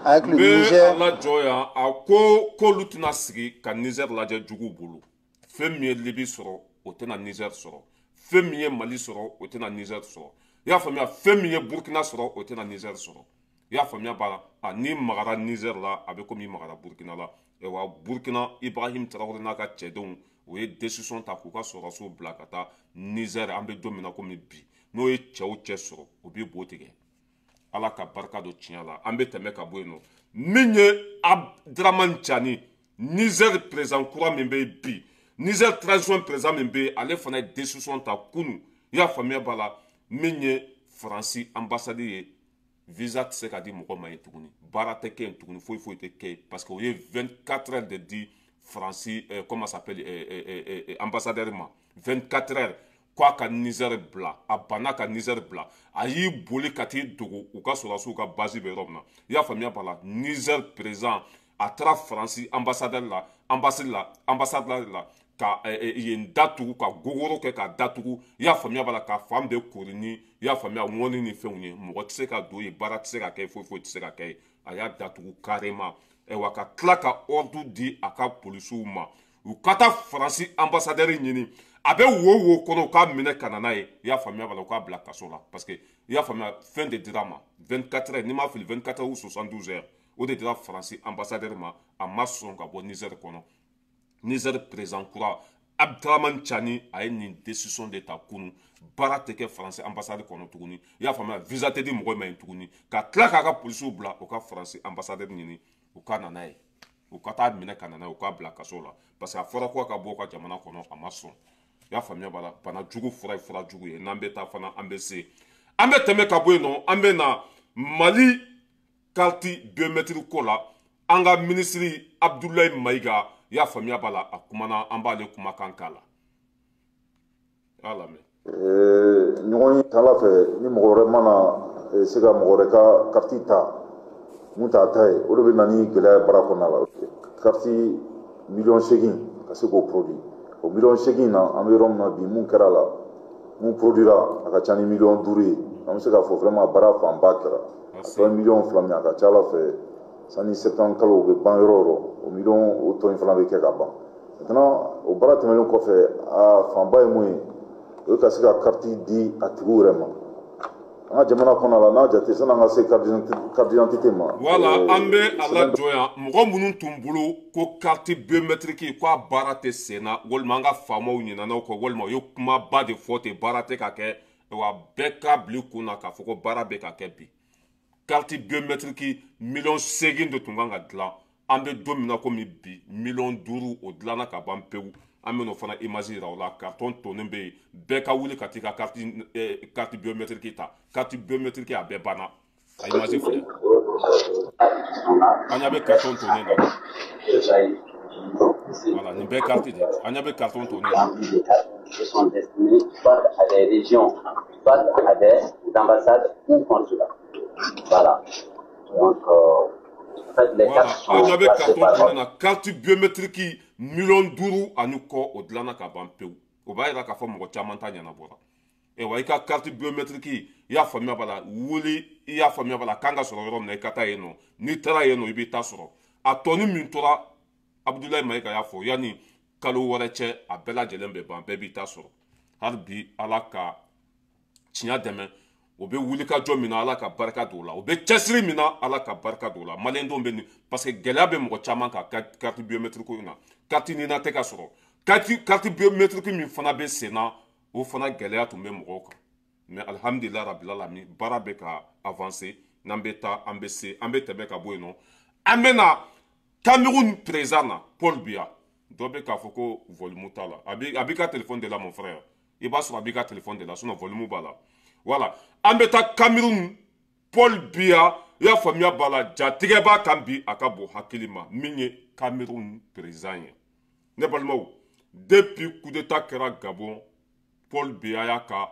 avec le Niger. Ala jɔ a ko k'olu tɛna sigi ka Niger lajɛ juguw bolo. Fɛn min ye Libi sɔrɔ, o tɛna Niger sɔrɔ. Fɛn min ye Mali sɔrɔ, o tɛna Niger sɔrɔ. I y'a faamuya, fɛn min ye Burkina sɔrɔ, o tɛna Niger sɔrɔ. I y'a faamuya b'a la, n'i magara Niger la, a bɛ komi i magara Burkina la. Wa Burkina Ibrahim Traoré n'a ka cɛdenw, o ye décision ta k'u ka sɔrɔdasiw bila ka taa Niger. An bɛ don min na komi bi, n'o ye cɛw cɛ sɔrɔ, o b'i bo tigɛ. Ala ka barika don tiɲɛ la. An bɛ tɛmɛ ka bɔ yen nɔ. Min ye Abdramane Tiani, Niger président kura min bɛ yen bi, Niger transition président min bɛ yen, ale fana ye décision ta kunun. I y'a faamuya b'a la, min ye Faransi ambassade ye, visa tɛ se ka di mɔgɔ ma yen tuguni, baara tɛ kɛ yen tuguni, foyi foyi tɛ kɛ yen, parce que o ye 24 heures de di Faransi, comment s'appelle, ambassadeur ma, 24 heures k'a ka Niger bila. A banna ka Niger bila, a y'i boli ka t'i dogo u ka sɔrɔdasiw ka base bɛ yɔrɔ min na. I y'a faamuya b'a la, Niger président a taara Faransi ambassadeur la, ambassade la ka yen datugu, ka gogoro kɛ ka datugu. I y'a faamuya b'a la, ka fan bɛɛ kori ni, i y'a faamuya, ŋɔni ni fɛnw ye. Mɔgɔ tɛ se ka don yen, baara tɛ se ka kɛ, foyi foyi tɛ se ka kɛ yen. A y'a datugu carrément. Ayiwa, ka tila ka ordre di a ka polisiw ma, u ka taa Faransi ambassadeur ɲini, a bɛ wo kɔnɔ, u k'a minɛ ka na n'a ye. I y'a faamuya b'a la, u k'a bila kaso la, parce que i y'a faamuya, fɛn de dira a ma 24 heures, n'i m'a fili 24 heures ou 72 heures, o de dira Faransi ambassadeur ma. A ma sɔn ka bɔ Niger kɔnɔ. Niger président kura Abdramane Tiani a ye nin décision de ta kunun. Baara tɛ kɛ Faransi ambassade kɔnɔ tuguni, i y'a faamuya, visa tɛ di mɔgɔ ma yen tuguni. Ka tila k'a ka polisiw bila u ka Faransi ambassadeur ɲini, u ka na n'a ye, u ka taa minɛ ka na n'a ye, u k'a bila kaso la, parce que a fɔra ko a ka bɔ u ka jamana kɔnɔ, a ma sɔn. I y'a faamuya b'a la, bana jugu fura ye fura jugu ye. N'an bɛ taa fana, an bɛ se, an bɛ tɛmɛ ka bɔ yen nɔ, an bɛ na Mali carte biométrique ko la an ka ministre Abdoulaye Maïga i y'a faamuya b'a la a kumana an b'ale kumakan k'a la a lamɛn. Ɲɔgɔn ye tala fɛ ni mɔgɔ wɛrɛ mana se ka mɔgɔ wɛrɛ ka carte ta mun t'a ta ye o de bɛ na ni gɛlɛya ye baara kɔnɔna la. Carte 8 millions ka se k'o produit o 8 millions na an bɛ yɔrɔ min na bi mun kɛra la mun produira a ka ca ni 5 millions ye an bɛ se k'a fɔ vraiment baara fanba kɛra a tɔ ye 2 millions min a ka ca ala fɛ sanni septembre kalo o bɛ ban yɔrɔ o yɔrɔ o million o tɔ in fana bɛ kɛ ka ban. Maintenant o baara tɛmɛnen kɔfɛ a fanba ye mun ye o ye ka se ka carte di a tigiw yɛrɛ ma an ka jamana kɔnɔ la n'a jate sanni an ka se carte d'identité ma. Voilà an bɛ a lajɔ yan mɔgɔ minnu tun bolo ko carte biométrique ko a baara tɛ sen na walima an ka faamaw ɲinɛna o kɔ walima u ye kumaba de fɔ ten baara tɛ ka kɛ wa bɛɛ k'a bila i kun na k'a fɔ ko baara bɛ ka kɛ bi. Carte biométrique 8 millions de tun kan ka dilan an bɛ don min na komi bi 5 millions o dilanna ka ban pewu an bɛ n'o fana image yira o la carton tonnen bɛ yen bɛɛ ka wuli ka t'i ka carte biométrique ta carte biométrique a bɛɛ banna a image filɛ an ɲɛ bɛ carton tonnen na voilà nin bɛɛ carte de an ɲɛ bɛ carton tonnen na. Sont destinés soit à des régions, soit à des ambassades ou consulats. Voilà. Donc, en fait, les cartes sont placées par ordre. Carte biométrique 5 millions ani kɔ o dilanna ka ban pewu o b'a yira k'a fɔ mɔgɔ caman ta ɲɛnabɔra wa i ka carte biométrique i y'a faamuya b'a la wuli i y'a faamuya b'a la kan ka sɔrɔ yɔrɔ min na i ka taa yen nɔ n'i taara yen nɔ i b'i ta sɔrɔ a tɔni min tora Abdoulaye Maïga y'a fɔ yanni kalo wɛrɛ cɛ a bɛɛ lajɛlen bɛ ban bɛɛ b'i ta sɔrɔ hali bi Ala ka tiɲɛ dɛmɛ o bɛ wuli ka jɔ min na Ala ka barika don o la o bɛ cɛsiri min na Ala ka barika don o la maliyɛndenw bɛ nin parce que gɛlɛya bɛ mɔgɔ caman kan carte biométrique in na carte nina tɛ ka sɔrɔ carte biométrique min fana bɛ sen na o fana gɛlɛya tun bɛ mɔgɔw kan mais alhamdulilayi rabil alamin baara bɛ ka avancer n'an bɛ taa an bɛ se an bɛ tɛmɛ ka bɔ yen nɔ an bɛ na Cameroun président na Paul Biya dɔ bɛ k'a fɔ ko volume t'a la a b'i ka téléphone de la mon frère i b'a sɔrɔ a b'i ka téléphone de la sinon volume b'a la. Voilà an bɛ taa Cameroun Paul Biya i y'a faamuya b'a la jatigɛ b'a kan bi a ka bon hakili ma min ye Cameroun président ye ne balimaw depuis coup d'état kɛra Gabon Paul Biya y'a ka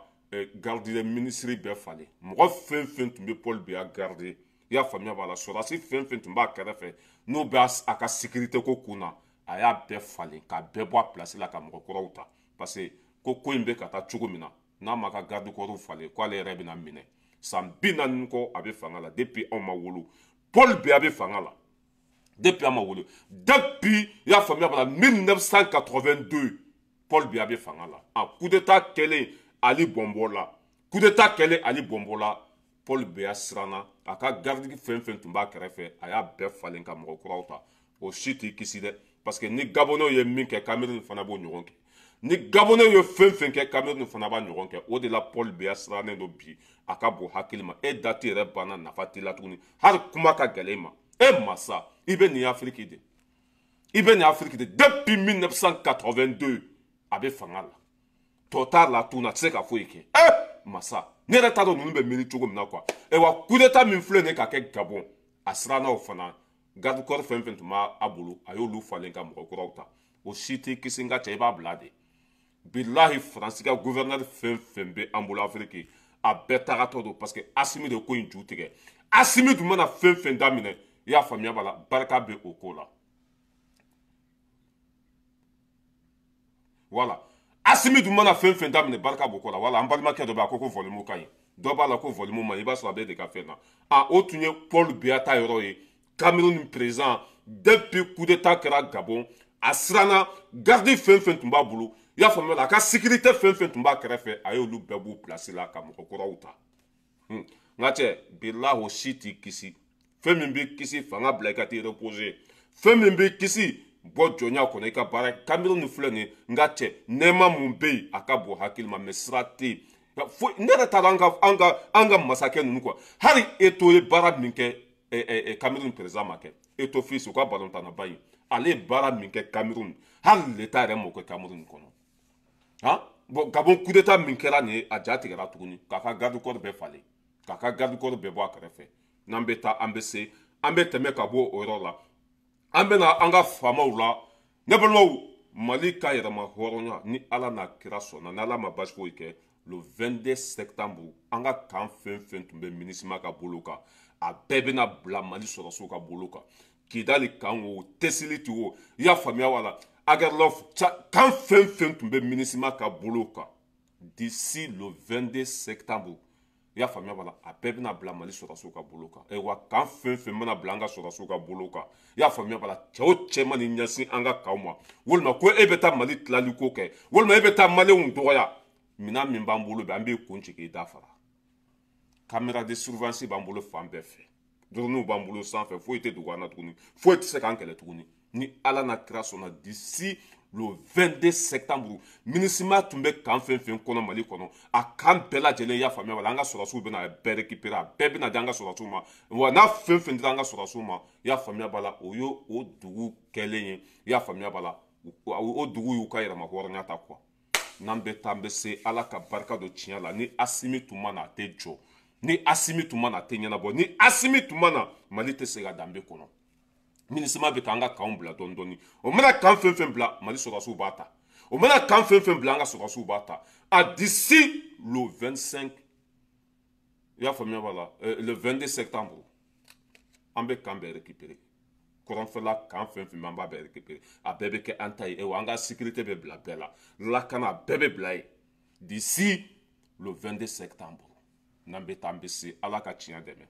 garde ministre bɛɛ falen mɔgɔ fɛn fɛn tun bɛ Paul Biya garde i y'a faamuya b'a la sɔrɔdasi fɛn fɛn tun b'a kɛrɛfɛ n'o bɛ a ka sécurité ko kun na a y'a bɛɛ falen k'a bɛɛ bɔ a place la ka mɔgɔ kuraw ta parce que ko in bɛ ka taa cogo min na n'a ma ka garde corps falen k'ale yɛrɛ bɛna minɛ san 40 kɔ a bɛ fanga la depuis anw ma wolo Paul Biya bɛ fanga la depuis an ma wolo depuis i y'a faamuya b'a la 1982 Paul Biya bɛ fanga la a coup d'état kɛlen Ali Bongo la coup d'état kɛlen Ali Bongo la Paul Biya siranna a ka garde fɛn fɛn tun b'a kɛrɛfɛ a y'a bɛɛ falen ka mɔgɔ kuraw ta o si t'i kisi dɛ parce que ni Gabonais ye min kɛ Cameroun fana b'o ɲɔgɔn kɛ ni Gabonais ye fɛn fɛn kɛ Cameroun fana b'a ɲɔgɔn kɛ o de la Paul Biya sirannen don bi a ka bon hakili ma e date yɛrɛ banna nafa t'i la tuguni hali kuma ka gɛlɛn i ma e masa i bɛ nin Afrique de i bɛ nin Afrique de depuis 1982 a bɛ fanga la tɔ t'a la tuguni a tɛ se ka foyi kɛ masa ne yɛrɛ t'a dɔn ninnu bɛ miiri cogo min na quoi wa coup d'état min filɛ nin ye ka kɛ Gabon a siranna o fana garde corps fɛn fɛn tun b'a bolo a y'olu falen ka mɔgɔ kuraw ta o si t'i kisi n ka cɛ i b'a bila de bilahi Faransi ka gouverneur fɛn fɛn bɛ an bolo Afrique a bɛɛ tagatɔ don parce que Asimi de ko in ju tigɛ Asimi dun mana fɛn fɛn daminɛ i y'a faamuya b'a la barika bɛ o ko la voilà Asimi dun mana fɛn fɛn daminɛ barika b'o ko la voilà an balimakɛ dɔ bɛ a ko volume ka ɲi dɔ b'a la ko volume man ɲi i b'a sɔrɔ a bɛ de ka fɛn na a o tun ye Paul Biya ta yɔrɔ ye Cameroun président depuis coup d'état kɛra Gabon a siranna garde fɛn fɛn tun b'a bolo i y'a faamuya la a ka sécurité fɛn fɛn tun b'a kɛrɛfɛ a y'olu bɛɛ b'u place la ka mɔgɔ kuraw ta n ka cɛ bilahi o si t'i kisi fɛn min b'i kisi fanga bila i ka t'i reposer fɛn min b'i kisi bɔ jɔnya kɔnɔ i ka baara Cameroun filɛ nin ye n ka cɛ nɛɛma mun bɛ yen a ka bon hakili ma mais sira tɛ yen fo ne yɛrɛ t'a dɔn an ka masakɛ ninnu quoi hali Eto'o ye baara min kɛ Cameroun président ma kɛ Eto'o fils u ka balontanna in ale ye baara min kɛ Cameroun hali l'État yɛrɛ m'o kɛ Cameroun kɔnɔ han bon Gabon coup d'état min kɛra nin ye a ja tigɛra tuguni k'a ka garde corps bɛɛ falen K'a ka garde corps bɛɛ bɔ a kɛrɛfɛ. N'an bɛ taa, an bɛ se, an bɛ tɛmɛ ka bɔ o yɔrɔ la, an bɛ na an ka faamaw la. Ne balimaw, Mali ka yɛrɛma hɔrɔnya, ni Ala n'a kira sɔnna, n'Ala ma basi foyi kɛ, le 22 septembre, an ka camp fɛn fɛn tun bɛ MINUSMA ka bolo kan, a bɛɛ bɛna bila Mali sɔrɔsiw ka bolo kan. Kidali camp o, Tessili o, i y'a faamuya wala, Aguelhok camp, fɛn fɛn tun bɛ MINUSMA ka bolo kan, d'ici le 22 septembre, i y'a faamuya b'a la, a bɛɛ bɛna bila Mali sɔrɔsiw ka bolo kan. Wa camp fɛn fɛn mana bila an ka sɔrɔsiw ka bolo kan, i y'a faamuya b'a la, cɛ o cɛ mana ɲɛsin an ka campw ma, walima ko e bɛ taa Mali tilali ko kɛ, walima e bɛ taa Maliyɛnw dɔgɔya, minɛn min b'an bolo bi, an b'i kun ci k'i da fara. Caméra de surveillance b'an bolo fan bɛɛ fɛ, dronew b'an bolo sanfɛ, foyi tɛ dogo an na tuguni, foyi tɛ se k'an kɛlɛ tuguni. Ni Ala n'a kira sɔnna, d'ici le 22 septembre, MINUSMA tun bɛ camp fɛn fɛn kɔnɔ Mali kɔnɔ, a camp bɛɛ lajɛlen, i y'a faamuya wala, an ka sɔrɔsiw bɛna a bɛɛ récupérer, a bɛɛ bɛna di an ka sɔrɔsiw ma. Wa n'a fɛn fɛn dira an ka sɔrɔsiw ma, i y'a faamuya b'a la, o ye o dugu kɛlen ye, i y'a faamuya b'a la, o dugu y'u ka yɛrɛma hɔrɔnya ta quoi. N'an bɛ taa, an bɛ se, Ala ka barika don tiɲɛ la. Ni Assimi tun ma na, a tɛ jɔ. Ni Assimi tun ma na, a tɛ ɲɛnabɔ. Ni Assimi tun ma na, Mali tɛ se ka danbe kɔnɔ. MINUSMA bɛ k'an ka campw bila dɔɔni dɔɔni. O mana camp fɛn fɛn bila, Mali sɔrɔsiw b'a ta. O mana camp fɛn fɛn bila, an ka sɔrɔsiw b'a ta. A d'ici le 25, i y'a faamuya b'a la, le 22 septembre, an bɛ camp bɛɛ récupérer. Kɔrɔnfɛla camp fɛn fɛn, an b'a bɛɛ récupérer, a bɛɛ bɛ kɛ an ta ye. Wa an ka sécurité bɛ bila bɛɛ la, lakana, a bɛɛ bɛ bila yen d'ici le 22 septembre. N'an bɛ taa, an bɛ se, Ala ka tiɲɛ dɛmɛ.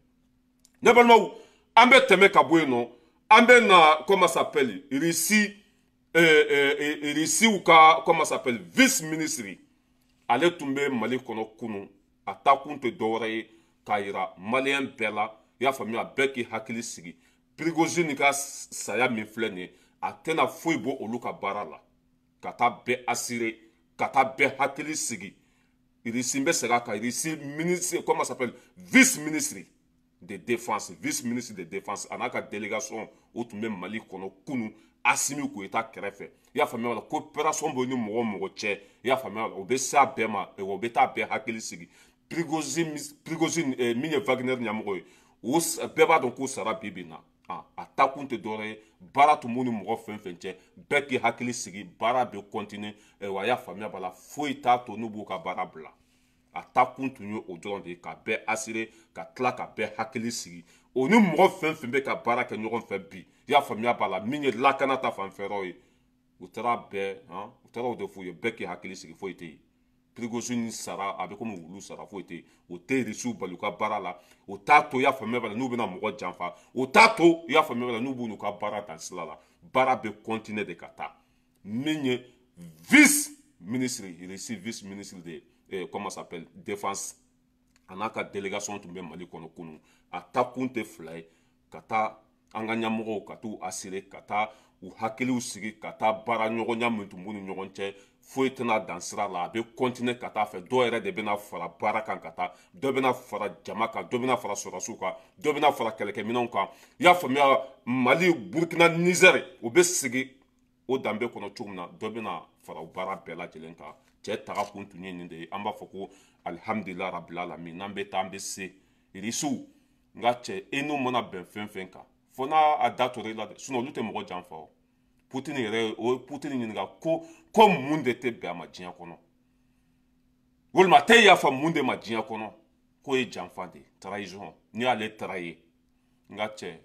Ne balimaw, an bɛ tɛmɛ ka bɔ yen nɔ, an bɛ na, comment s'appelle, Russie, Russiw ka, comment s'appelle, vice ministre, ale tun bɛ Mali kɔnɔ kunun. A taakun tɛ dɔwɛrɛ ye k'a yira Maliyɛn bɛɛ la, i y'a faamuya, bɛɛ k'i hakili sigi. Prigozhin ka saya min filɛ nin ye, a tɛna foyi bɔ olu ka baara la. Ka taa bɛɛ assurer, ka taa bɛɛ hakili sigi. Russie, n bɛ segin a kan, Russie ministre, comment s'appelle, vice ministre de défense, vice ministre de défense, a n'a ka délégation, o tun bɛ Mali kɔnɔ kunun, Assimi Goïta kɛrɛfɛ. I y'a faamuya la, coopération bɛ ni mɔgɔ o mɔgɔ cɛ, i y'a faamuya la, o bɛ se a bɛɛ ma, o bɛ taa bɛɛ hakili sigi. Prigozhin min ye Wagner ɲɛmɔgɔ ye, o bɛɛ b'a dɔn k'o sara bi bi in na. A taakun tɛ dɔwɛrɛ ye, baara tun b'u ni mɔgɔ fɛn fɛn cɛ, bɛɛ k'i hakili sigi, baara bɛ continuer. Wa a y'a faamuya b'a la, foyi t'a to n'u b'u ka baara bila. A taakun tun ye o dɔrɔn de ye, ka bɛɛ assurer, ka tila ka bɛɛ hakili sigi. O ni mɔgɔ fɛn fɛn bɛ ka baara kɛ ɲɔgɔn fɛ bi, i y'a faamuya b'a la, min ye lakana ta fanfɛyɔrɔ ye, u taara bɛɛ, u taara o de f'u ye, bɛɛ k'i hakili sigi, foyi tɛ yen. Prigozhin sara, a bɛ komi wulu sara, foyi tɛ yen. O tɛ Rusiw bali u ka baara la, o t'a to, i y'a faamuya b'a la, n'u bɛna mɔgɔ janfa, o t'a to, i y'a faamuya b'a la, n'u b'u ka baara dan sira la. Baara bɛ continuer de ka taa. Min ye vice ministre, Russie vice ministre de comment s'appelle, défense, a n'a ka délégation tun bɛ Mali kɔnɔ kunun. A taakun tɛ fila ye, ka taa an ka ɲɛmɔgɔw, ka t'u assurer, ka taa u hakiliw sigi, ka taa baara ɲɔgɔnya min tun b'u ni ɲɔgɔn cɛ, foyi tɛna dan sira la, a bɛ continuer ka taa fɛ. Dɔw yɛrɛ de bɛna fara baara kan ka taa, dɔ bɛna fara jama kan, dɔ bɛna fara sɔrɔsiw kan, dɔ bɛna fara kɛlɛkɛminɛnw kan. I y'a faamuya, Mali, Burukina, Niger, o bɛ sigi o danbe kɔnɔ cogo min na, dɔ bɛna fara o baara bɛɛ lajɛlen kan. Cɛ taga kun tun ye nin de ye. An b'a fɔ ko alihamudulila rabbil alamin. N'an bɛ taa, an bɛ se. Irisiw, n ka cɛ, e n'u mana bɛn fɛn fɛn kan, fo n'a a da tora i la dɛ, sinon olu tɛ mɔgɔ janfa. O Putini yɛrɛ, o ye Putini ɲininka ko mun de tɛ bɛn a ma diɲɛ kɔnɔ, walima a tɛ yafa mun de ma diɲɛ kɔnɔ, k'o ye janfa de ye, trahison. N'i y'ale trahir, n ka cɛ,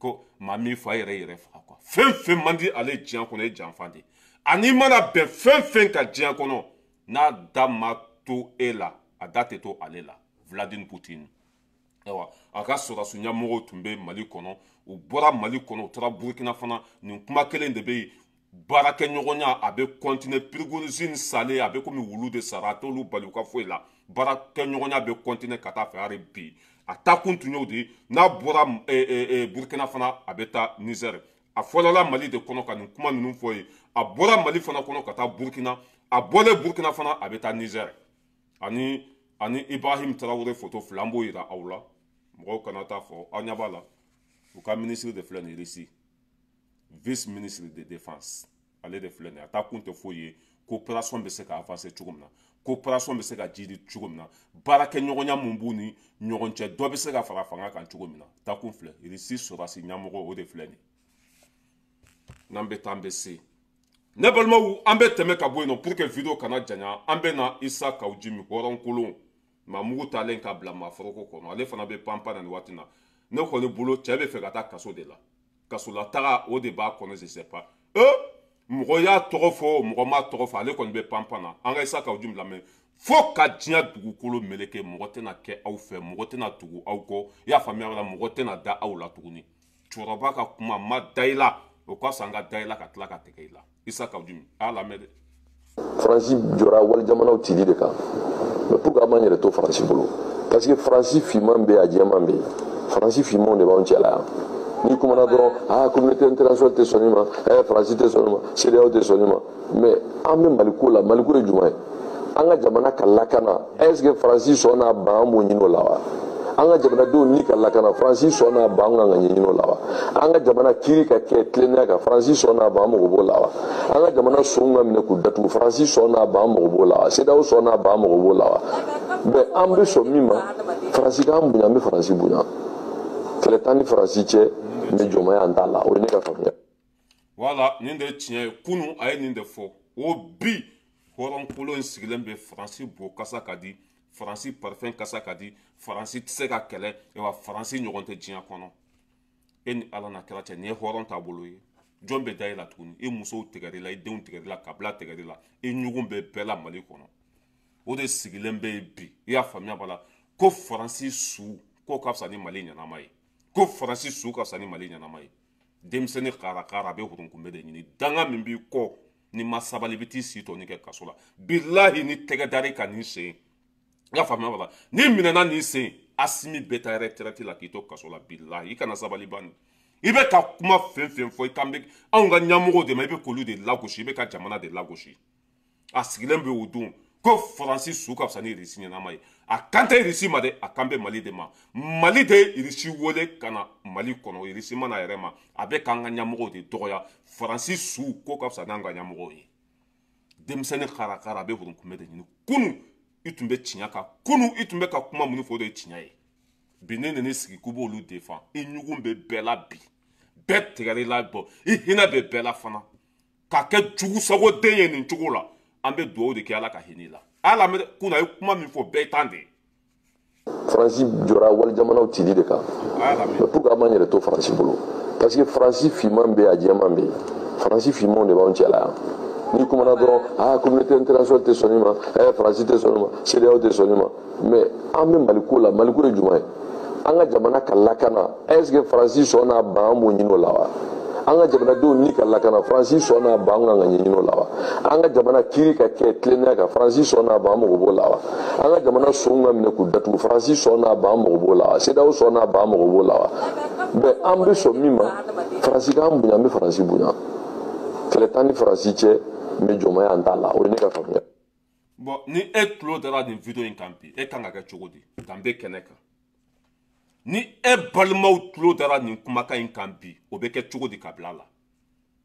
ko maa min fa yɛrɛ yɛrɛ faga quoi. Fɛn fɛn man di ale diɲɛ kɔnɔ, ye janfa de ye. Ani mana bɛn fɛn fɛn ka diɲɛ kɔnɔ, n'a da ma to e la, a da tɛ to ale la. Vladimir Poutine, ayiwa, a ka sɔrɔdasi ɲɛmɔgɔw tun bɛ Mali kɔnɔ. U bɔra Mali kɔnɔ, u taara Burukina fana, nin kuma kelen de bɛ yen. Baarakɛɲɔgɔnya, a bɛ continuer. Prigozhin salen, a bɛ komi wulu de sara, a t'olu bali u ka foyi la. Baarakɛɲɔgɔnya bɛ continuer ka taa fɛ hali bi. A taakun tun y'o de ye. N'a bɔra Burukina fana, a bɛ taa Niger. A fɔlɔla Mali de kɔnɔ ka nin kuma ninnu fɔ ye. A bɔra Mali fana kɔnɔ ka taa Burukina, a bɔlen Burukina fana, a bɛ taa Niger. Ani Ibrahim Traoré photo fila, an b'o yira aw la, mɔgɔw kana taa fɔ aw ɲɛ b'a la. U ka ministre de filɛ nin, Russie vice ministre de défense. Ale de filɛ nin ye, a taa kun tɛ foyi ye, coopération bɛ se ka avancer cogo min na, coopération bɛ se ka jidi cogo min na, baarakɛɲɔgɔnya mun b'u ni ɲɔgɔn cɛ, dɔ bɛ se ka fara fanga kan cogo min na. Taa kun filɛ, Russie sɔrɔdasi ɲɛmɔgɔ, o de filɛ nin ye. N'an bɛ taa, an bɛ se. Ne balimaw, an bɛ tɛmɛ ka bɔ yen nɔ pour que vidéo kana janya. An bɛ na Issa Kaou Djim, hɔrɔnkolon, maa mugu talen ka bila maa foroko kɔnɔ, ale fana bɛ panpan na nin waati na. Ne kɔni bolo, cɛ bɛ fɛ ka taa kaso de la, kasola taga o de b'a kɔnɔ, je sais pas. Mɔgɔ y'a tɔgɔ fɔ, mɔgɔ m'a tɔgɔ fɔ, ale kɔni bɛ panpan na. An ka Issa Kaou Djim lamɛn fo ka diɲɛ dugukolo meleke. Mɔgɔ tɛna kɛ aw fɛ, mɔgɔ tɛna tugu aw kɔ, i y'a faamuya la, mɔgɔ tɛna da aw la tuguni. Cɛkɔrɔba ka kuma ma da i la, o ka fisa an ka da i la ka tila ka tɛgɛ i la. Issa Kaou Djim, a y'a lamɛn dɛ. Faransi jɔra walijamanaw cili de kan, mais pourquoi an b'an yɛrɛ to Faransi bolo? Parce que Faransi finman bɛ yen, a jɛman bɛ yen. Faransi finmanw de b'anw cɛla yan. N'i kumana dɔrɔn, ah, communauté internationale tɛ sɔn nin ma, Faransi tɛ sɔn nin ma, CEDEAO tɛ sɔn nin ma. Mais an bɛ Maliko la, Maliko ye jumɛn ye? An ka jamana ka lakana, est ce que Faransi sɔn n'a ban, an b'o ɲini o la wa? An ka jamanadenw ni ka lakana, Faransi sɔn n'a ban, an kan ka ɲɛɲini o la wa? An ka jamana kiiri ka kɛ tilennenya kan, Faransi sɔn n'a ban, an mago b'o la wa? An ka jamana sonw ka minɛ k'u datugu, Faransi sɔn n'a ban, an mago b'o la wa? CEDEAO sɔn n'a ban, an mago b'o la wa? Mais an bɛ sɔn min ma, Faransi k'an bonya, an bɛ Faransi bonya. Kɛlɛ t'an ni Faransi cɛ, mais jɔnmaya an t'a la. O ye ne ka faamuya. Voilà, nin de ye tiɲɛ ye. Kunun a ye nin de fɔ o bi. Hɔrɔnkolon in sigilen bɛ, Faransi bo kasa ka di, Faransi parfum kasa ka di, Faransi tɛ se ka kɛlɛ wa, Faransi ɲɔgɔn tɛ diɲɛ kɔnɔ. E ni Ala na kɛra cɛ, nin ye hɔrɔn taabolo ye? Jɔn bɛ da e la tuguni? I musow tigɛr'i la, i denw tigɛr'i la, kabila tigɛr'i la, i ɲugun bɛ bɛɛ la Mali kɔnɔ. O de sigilen bɛ yen bi, i y'a faamuya b'a la, ko Faransi su k'o ka fisa ni Mali ɲɛnama ye, ko Faransi su ka fisa ni Mali ɲɛnama ye. Denmisɛnnin karakara, a bɛ hurunkunbɛ de ɲini. Danga min b'i kɔ, ni ma sabali, i bɛ t'i si tɔ ni kɛ kaso la. Bilahi, ni tɛgɛ dar'i kan nin sen, i y'a faamuya b'a la, n'i minɛna nin sen, Asimi bɛ taa retraite la k'i to kaso la. Bilahi, i kana sabali bani. I bɛ ka kuma fɛn fɛn fɔ, i kan bɛ anw ka ɲɛmɔgɔw de ma, i bɛ k'olu de lagosi, i bɛ ka jamana de lagosi. A sigilen bɛ o don ko Faransi su ka fisa ni Irisi ɲɛnama ye. A kan tɛ Irisi ma dɛ, a kan bɛ Mali de ma. Mali de ye Irisi wele ka na Mali kɔnɔ, Irisi ma na yɛrɛ ma. A bɛ k'an ka ɲɛmɔgɔw de dɔgɔya. Faransi su ko ka fisa n'an ka ɲɛmɔgɔw ye. Denmisɛnnin karakara, a bɛ hurunkunbɛ de ɲini. Kunun i tun bɛ tiɲɛ kan, kunun i tun bɛ ka kuma minnu fɔ, o de ye tiɲɛ ye. Bi ne nana sigi k'u b'olu defan, i ɲugun bɛ bɛɛ la bi, bɛɛ tigɛr'i la bɔ, i hinɛ bɛ bɛɛ la fana. K'a kɛ jugusagoden ye nin cogo la, an bɛ dugawu de kɛ Ala ka hinɛ la. Ala mɛ kunun a ye kuma min fɔ, bɛɛ tan de ye. Faransi jɔra walijamanaw cili de kan, mais pourquoi an b'an yɛrɛ to Faransi bolo? Parce que Faransi finman bɛ yen, a jɛman bɛ yen. Faransi finmanw de b'anw cɛla yan. N'i kumana dɔrɔn, ah, communauté internationale tɛ sɔn nin ma, Faransi tɛ sɔn nin ma, CEDEAO tɛ sɔn nin ma. Mais an bɛ Maliko la, Maliko ye jumɛn ye? An ka jamana ka lakana, est ce que Faransi sɔn n'a ban, an b'o ɲini o la wa? An ka jamanadenw ni ka lakana, Faransi sɔn n'a ban, an kan ka ɲɛɲini o la wa? An ka jamana kiiri ka kɛ tilennenya kan, Faransi sɔn n'a ban, an mago b'o la wa? An ka jamana sonw ka minɛ k'u datugu, Faransi sɔn n'a ban, an mago b'o la wa? CEDEAO sɔn n'a ban, an mago b'o la wa? Mais an bɛ sɔn min ma, Faransi k'an bonya, an bɛ Faransi bonya. Kɛlɛ t'an ni Faransi cɛ, mais jɔnmaya an t'a la. O ye ne ka faamuya. Bon, ni e tulo dara nin vidéo in kan bi, e kan ka kɛ cogo di danbe kɛnɛ kan? Ni e balimaw tulo dara nin kumakan in kan bi, o bɛ kɛ cogo di ka bila la?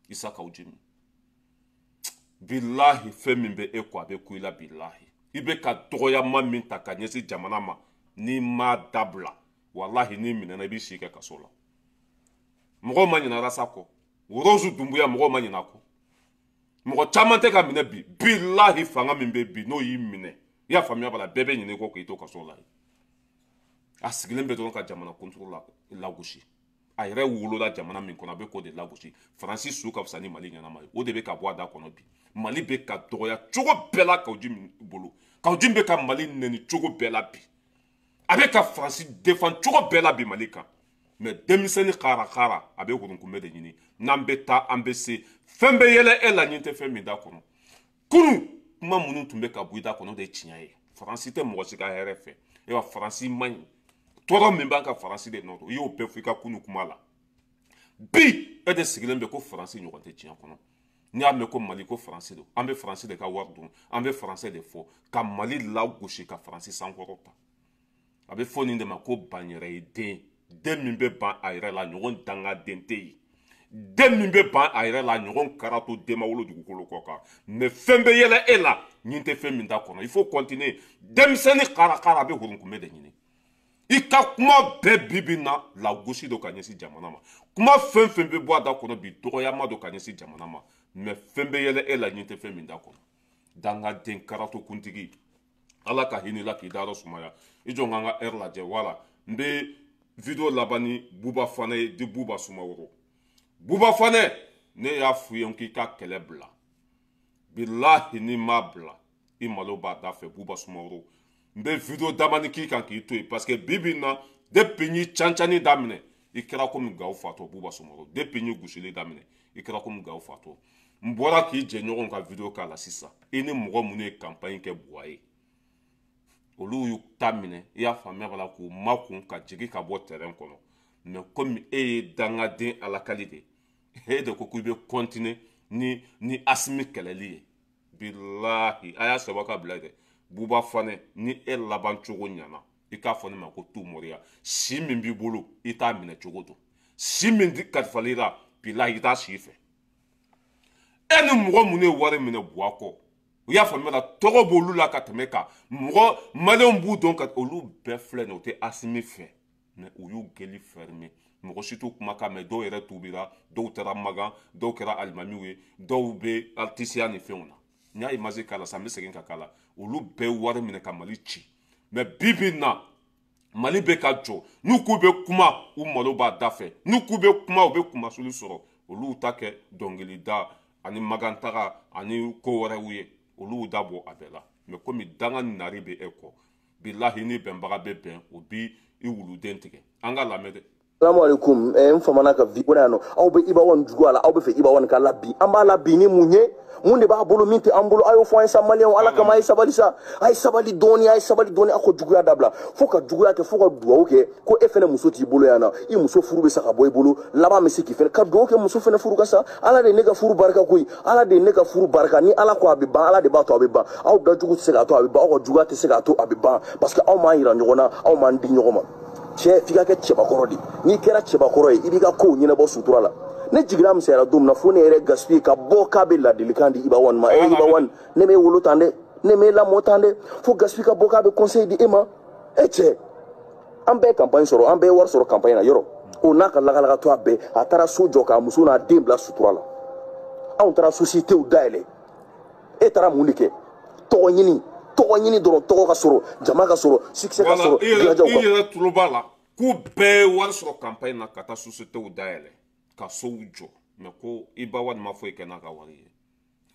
Issa Kaou Djim, bilahi, fɛn min bɛ e kɔ, a bɛ ku i la. Bilahi, i bɛ ka dɔgɔyama min ta ka ɲɛsin jamana ma, n'i m'a dabila, walahi, n'i minɛna, i b'i si kɛ kaso la. Mɔgɔw ma ɲinɛ Rasa kɔ, Rose Dumbuya, mɔgɔw ma ɲinɛ a kɔ. Mɔgɔ caman tɛ ka minɛ bi. Bilahi, fanga min bɛ bi, n'o y'i minɛ, i y'a faamuya b'a la, bɛɛ bɛ ɲinɛ i kɔ k'i to kaso la. A sigilen bɛ dɔrɔn ka jamana kuntigi lagosi. A yɛrɛ wolola jamana min kɔnɔ, a bɛ k'o de lagosi. Faransi su ka fisa ni Mali ɲɛnama ye, o de bɛ ka bɔ a da kɔnɔ bi. Mali bɛ ka dɔgɔya cogo bɛɛ la Kaou Djim bolo. Kaou Djim bɛ ka Mali nɛni cogo bɛɛ la bi, a bɛ ka Faransi defan cogo bɛɛ la bi Mali kan. Mais denmisɛnnin karakara, a bɛ hurunkunbɛ de ɲini. N'an bɛ taa, an bɛ se. Fɛn bɛ yɛlɛ e la, ɲin tɛ fɛn min da kɔnɔ. Kunun kuma minnu tun bɛ ka bɔ i da kɔnɔ, o de ye tiɲɛ ye. Faransi tɛ mɔgɔ si ka hɛrɛ fɛ. Ayiwa, Faransi man ɲi, tɔɔrɔ min b'an ka, Faransi de nɔ don. I y'o bɛɛ fɔ i ka kunu kuma la. Bi e de sigilen bɛ ko Faransi ɲɔgɔn tɛ diɲɛ kɔnɔ. N'i y'a mɛn ko Mali, ko Faransi don, an bɛ Faransi de ka wari dun, an bɛ Faransi de fɔ, ka Mali lagosi, ka Faransi sankɔrɔta. A bɛ fɔ nin de ma ko banyɛrɛ ye den. Den min bɛ ban a yɛrɛ la, ɲɔgɔn dangaden tɛ yen. Den min bɛ ban a yɛrɛ la ɲɔgɔn kara to den ma wolo dugukolo kɔ kan mais fɛn bɛ yɛlɛ e la nin tɛ fɛn min t'a kɔnɔ il faut continuer denmisɛnnin kara kara a bɛ hurunkunbɛ de ɲini i ka kuma bɛɛ bi bi na lagosi don ka ɲɛsin jamana ma kuma fɛn fɛn bɛ bɔ a da kɔnɔ bi dɔgɔyama don ka ɲɛsin jamana ma mais fɛn bɛ yɛlɛ e la nin tɛ fɛn min t'a kɔnɔ dangaden karato kuntigi ala ka hinɛ la k'i dayɔrɔ sumaya i jɔ n ka heure lajɛ wala n bɛ vidéo laban ni Buba Fane ye di Buba Sumaworo Buba Fane ne y'a f'u ye k'i ka kɛlɛ bila bilahi n'i m'a bila i malo b'a da fɛ Buba Sumaworo n bɛ vidéo damani k'i kan k'i to yen parce que bi bi in na depuis n ye cancani daminɛ i kɛra komi Gawo fatɔ Buba Sumaworo depuis n ye gosili daminɛ i kɛra komi Gawo fatɔ n bɔra k'i jɛɲɔgɔn ka vidéo k'a la sisan i ni mɔgɔ minnu ye campagne kɛ Buwa ye olu y'u ta minɛ i y'a faamuya b'a la k'u makun ka jigin ka bɔ terrain kɔnɔ mais komi e ye dangaden alakali de e de ko k'i bɛ continuer ni Asimi kɛlɛli ye bilahi a y'a sɛbɛn ka bila dɛ Buba Fane ni e laban cogo ɲana i k'a fɔ ne ma ko tu moriya si min b'i bolo i t'a minɛ cogo dɔn si min kalifal'i la bilahi i t'a si fɛ e ni mɔgɔ minnu ye wari minɛ Buwa kɔ u y'a faamuya la tɔgɔ b'olu la ka tɛmɛ kan mɔgɔ maliyɛnw b'u dɔn ka olu bɛɛ filɛ nin ye o tɛ Asimi fɛ mais u y'u gueule fermer mɔgɔ si t'u kumakan mɛn dɔw yɛrɛ tubira dɔw taara Magan dɔw kɛra alimamiw ye dɔw bɛ artisiya ni fɛnw na n y'a image k'a la sisan n bɛ segin ka k'a la olu bɛɛ wari minɛ ka Mali ci mais bi bi in na Mali bɛ ka jɔ n'u k'u bɛ kuma u malo b'a da fɛ n'u k'u bɛ kuma u bɛ kumasuli sɔrɔ olu ta kɛ dɔnkilida ani magantaga ani ko wɛrɛw ye olu da bɔ a bɛɛ la mais komi danga nari bɛ e kɔ bilahi ni bɛnbaga bɛ bɛn o bi i wuluden tigɛ an ka lamɛn dɛ. Salamu alaikum n famana ka vi yan nɔ aw bɛ Iba One juguya la aw bɛ fɛ Iba One ka la bi an b'a la bi ni mun ye mun de b'a bolo min tɛ an bolo a y'o fɔ an ye sa maliyɛnw ala kama a ye sabali sa a ye sabali dɔɔni a ye sabali dɔɔni aw ka juguya dabila fo ka juguya kɛ fo ka duwawu kɛ ko e fɛnɛ muso t'i bolo yan nɔ i muso furu bɛ sa ka bɔ i bolo laban bɛ se k'i fɛnɛ ka duwawu kɛ muso fɛnɛ furu ka sa ala de ye ne ka furu barika koyi ala de ye ne ka furu barika ni ala ko a bɛ ban ala de b'a to a bɛ ban aw dajugu tɛ se k'a to a bɛ ban aw ka juguya tɛ se k'a to a bɛ ban parce que aw m'an yira ɲɔgɔn na aw m'an di ɲɔgɔn ma cɛ f'i ka kɛ cɛbakɔrɔ de n'i kɛra cɛbakɔrɔ ye i b'i ka kow ɲɛnabɔ sutura la ne jiginna misɛnyara don min na fo ne yɛrɛ gaspiller ka bɔ k'a bɛ ladilikan di Iba One ma e Iba One ne m'e wolo tan dɛ ne m'e lamɔ tan dɛ fo gaspiller ka bɔ k'a bɛ conseil di e ma e cɛ an bɛɛ ye campagne sɔrɔ an bɛɛ ye wari sɔrɔ campagne na yɔrɔ o n'a ka lagalagatɔ a bɛɛ a taara so jɔ k'a muso n'a den bila sutura la anw taara sociétéw dayɛlɛ e taara mun de kɛ tɔgɔ ɲini dɔrɔn tɔgɔ ka sɔrɔ jama ka sɔrɔ succès ka sɔrɔ i yɛrɛ tulo b'a la k'u bɛɛ ye wari sɔrɔ campagne na ka taa sociétéw dayɛlɛ ka sow jɔ mais ko Iba One ma foyi kɛ n'a ka wari ye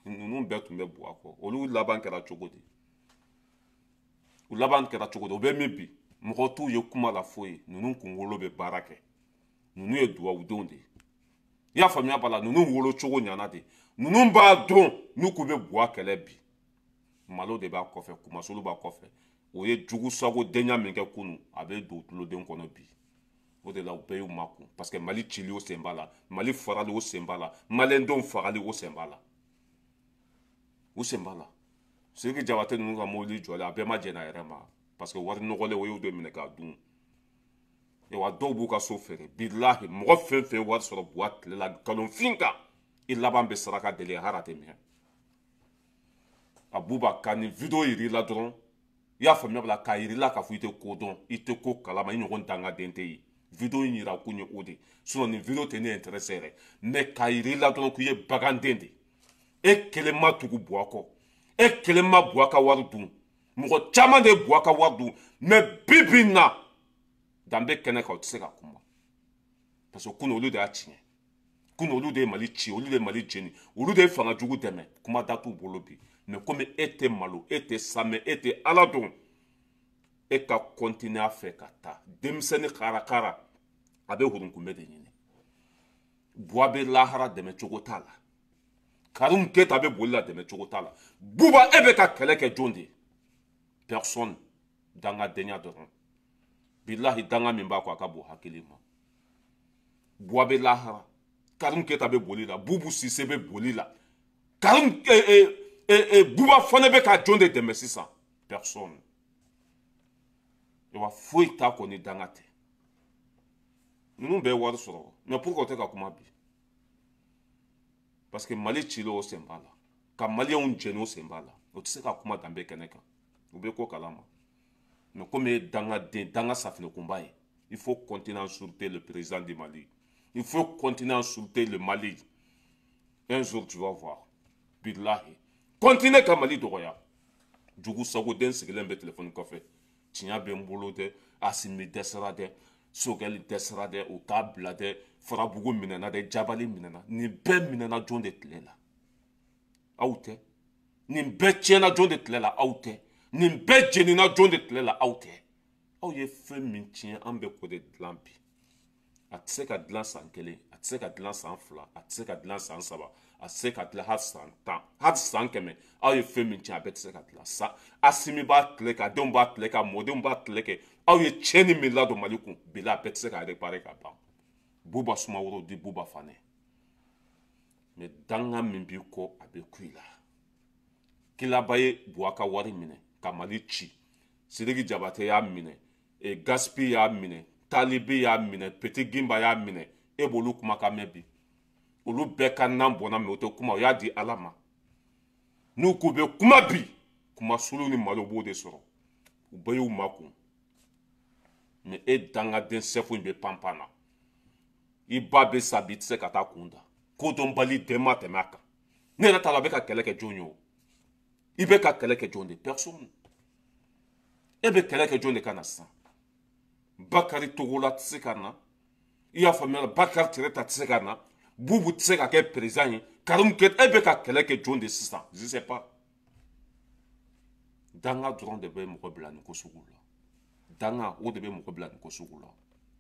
ninnu bɛɛ tun bɛ Buwa kɔ olu laban kɛra cogo di u laban kɛra cogo di o bɛ min bi mɔgɔ t'u ye kuma la foyi ninnu kunkolo bɛ baara kɛ ninnu ye duwawudenw de ye i y'a faamuya b'a la ninnu wolo cogo ɲana de ninnu b'a dɔn n'u k'u bɛ Buwa kɛlɛ bi malo de b'a kɔfɛ kumasulu b'a kɔfɛ o ye jugu sago denya min kɛ kunun a bɛ don tuloden kɔnɔ bi o de la u bɛɛ y'u makun parce que Mali cili o sen b'a la Mali farali o sen b'a la maliyɛndenw fagali o sen b'a la u sen b'a la Sidiki Jabate ninnu ka mobili jɔlen a bɛɛ ma jɛn a yɛrɛ ma parce que wari nɔgɔlen o y'o de minɛ k'a dun wa dɔw b'u ka so feere bilahi mɔgɔ fɛn fɛn wari sɔrɔ Buwa tile la nkalonfin kan i laban bɛ saraka deli hara tɛ minɛ a Buba ka nin vidéo yir'i la dɔrɔn i y'a faamuya b'a la k'a yir'i la k'a fɔ i tɛ ko dɔn i tɛ ko kalama i ɲɔgɔn dangaden tɛ yen vidéo in yira kun ye o de sinon nin vidéo tɛ ne intéressé yɛrɛ mais k'a yir'i la dɔrɔn k'i ye baganden de e kelen ma tugu Buwa kɔ e kelen ma Buwa ka wari dun mɔgɔ caman de ye Buwa ka wari dun mais bi bi in na danbe kɛnɛ kan o tɛ se ka kuma parce que kunun olu de y'a tiɲɛ kunun olu de ye Mali ci olu de ye Mali jeni olu de ye fanga jugu dɛmɛ kuma da t'u bolo bi mais komi e tɛ malo e tɛ samɛ e tɛ ala dɔn e ka continuer a fɛ ka taa denmisɛnnin karakara a bɛ hurunkunbɛ de ɲini Buwa bɛ lahara dɛmɛ cogo t'a la Karim Keita bɛ boli la dɛmɛ cogo t'a la Buba e bɛ ka kɛlɛ kɛ jɔn de ye personne dangadenya dɔrɔn bilahi danga min b'a kɔ a ka bon hakili ma Buwa bɛ lahara Karim Keita bɛ boli la Bubu Sise bɛ boli la Karim Buba fana bɛ ka jɔn de dɛmɛ sisan personne wa foyi t'a kɔ ni danga tɛ ninnu bɛɛ ye wari sɔrɔ mais pourquoi o tɛ ka kuma bi Parce que Mali cili o sen b'a la, ka maliyɛnw jɛni o sen b'a la. O tɛ se ka kuma danbe kɛnɛ kan, u bɛ ko kalama. Mais comme e ye dangaden, danga safinɛkunba ye, il faut continuer à insulter le président du Mali, il faut continuer à insulter le Mali. Un jour tu vas voir, bilahi, continuer ka Mali dɔgɔya. Jugu sagoden sigilen bɛ telefɔni kɔfɛ, tiɲɛ bɛ n bolo dɛ, Asimi dɛsɛra dɛ, Sogɛli dɛsɛra dɛ, u k'a bila dɛ, Farabugu minɛna dɛ, Jabali minɛna. Nin bɛɛ minɛna jɔn de tile la? Aw tɛ. Nin bɛɛ tiɲɛna jɔn de tile la? Aw tɛ. Nin bɛɛ jenina jɔn de tile la? Aw tɛ. Aw ye fɛn min tiɲɛ, an bɛ k'o de dilan bi. A tɛ se ka dilan san 1, a tɛ se ka dilan san 2, a tɛ se ka dilan san 3, a tɛ se ka dilan hali san 10, hali san 100. Aw ye fɛn min tiɲɛ, a bɛɛ tɛ se ka dilan. San Asimi b'a tile kɛ, a denw b'a tile kɛ, a mɔdenw b'a tile kɛ. Aw ye tiɲɛni min ladon Mali kun bi la, a bɛɛ tɛ se ka réparer ka ban. Buba Sumaworo di Buba Fanɛ, mais danga min b'i kɔ, a bɛ ku i la. Kilaba ye Buwa ka wari minɛ ka Mali ci, Sidiki Jabate y'a minɛ, Gaspi y'a minɛ, Talibi y'a minɛ, Petit Gimba y'a minɛ. E b'olu kumakan mɛn bi? Olu bɛɛ ka nan bɔnna, mais o tɛ kuma, o y'a di Ala ma. N'u k'u bɛ kuma bi, kuma sulu ni malo b'o de sɔrɔ, u bɛɛ y'u makun. Mais e dangaden sɛfu in bɛ panpan na, i ba bɛ sa bi, i tɛ se ka taa kun da. Kodɔnbali den ma tɛmɛ a kan. Ne yɛrɛ t'a la, a bɛ ka kɛlɛ kɛ jɔn ye o? I bɛ ka kɛlɛ kɛ jɔn de? Personne. E bɛ kɛlɛ kɛ jɔn de ka na sisan? Bakari Togola tɛ se ka na, i y'a faamuya? Bakari Tireta tɛ se ka na, Bubu tɛ se ka kɛ président ye, Karimu Keyita. E bɛ ka kɛlɛ kɛ jɔn de sisan? Je sais pas. Danga dɔrɔn de bɛ mɔgɔ bila nin ko sugu la. Danga, o de bɛ mɔgɔ bila nin ko sugu la.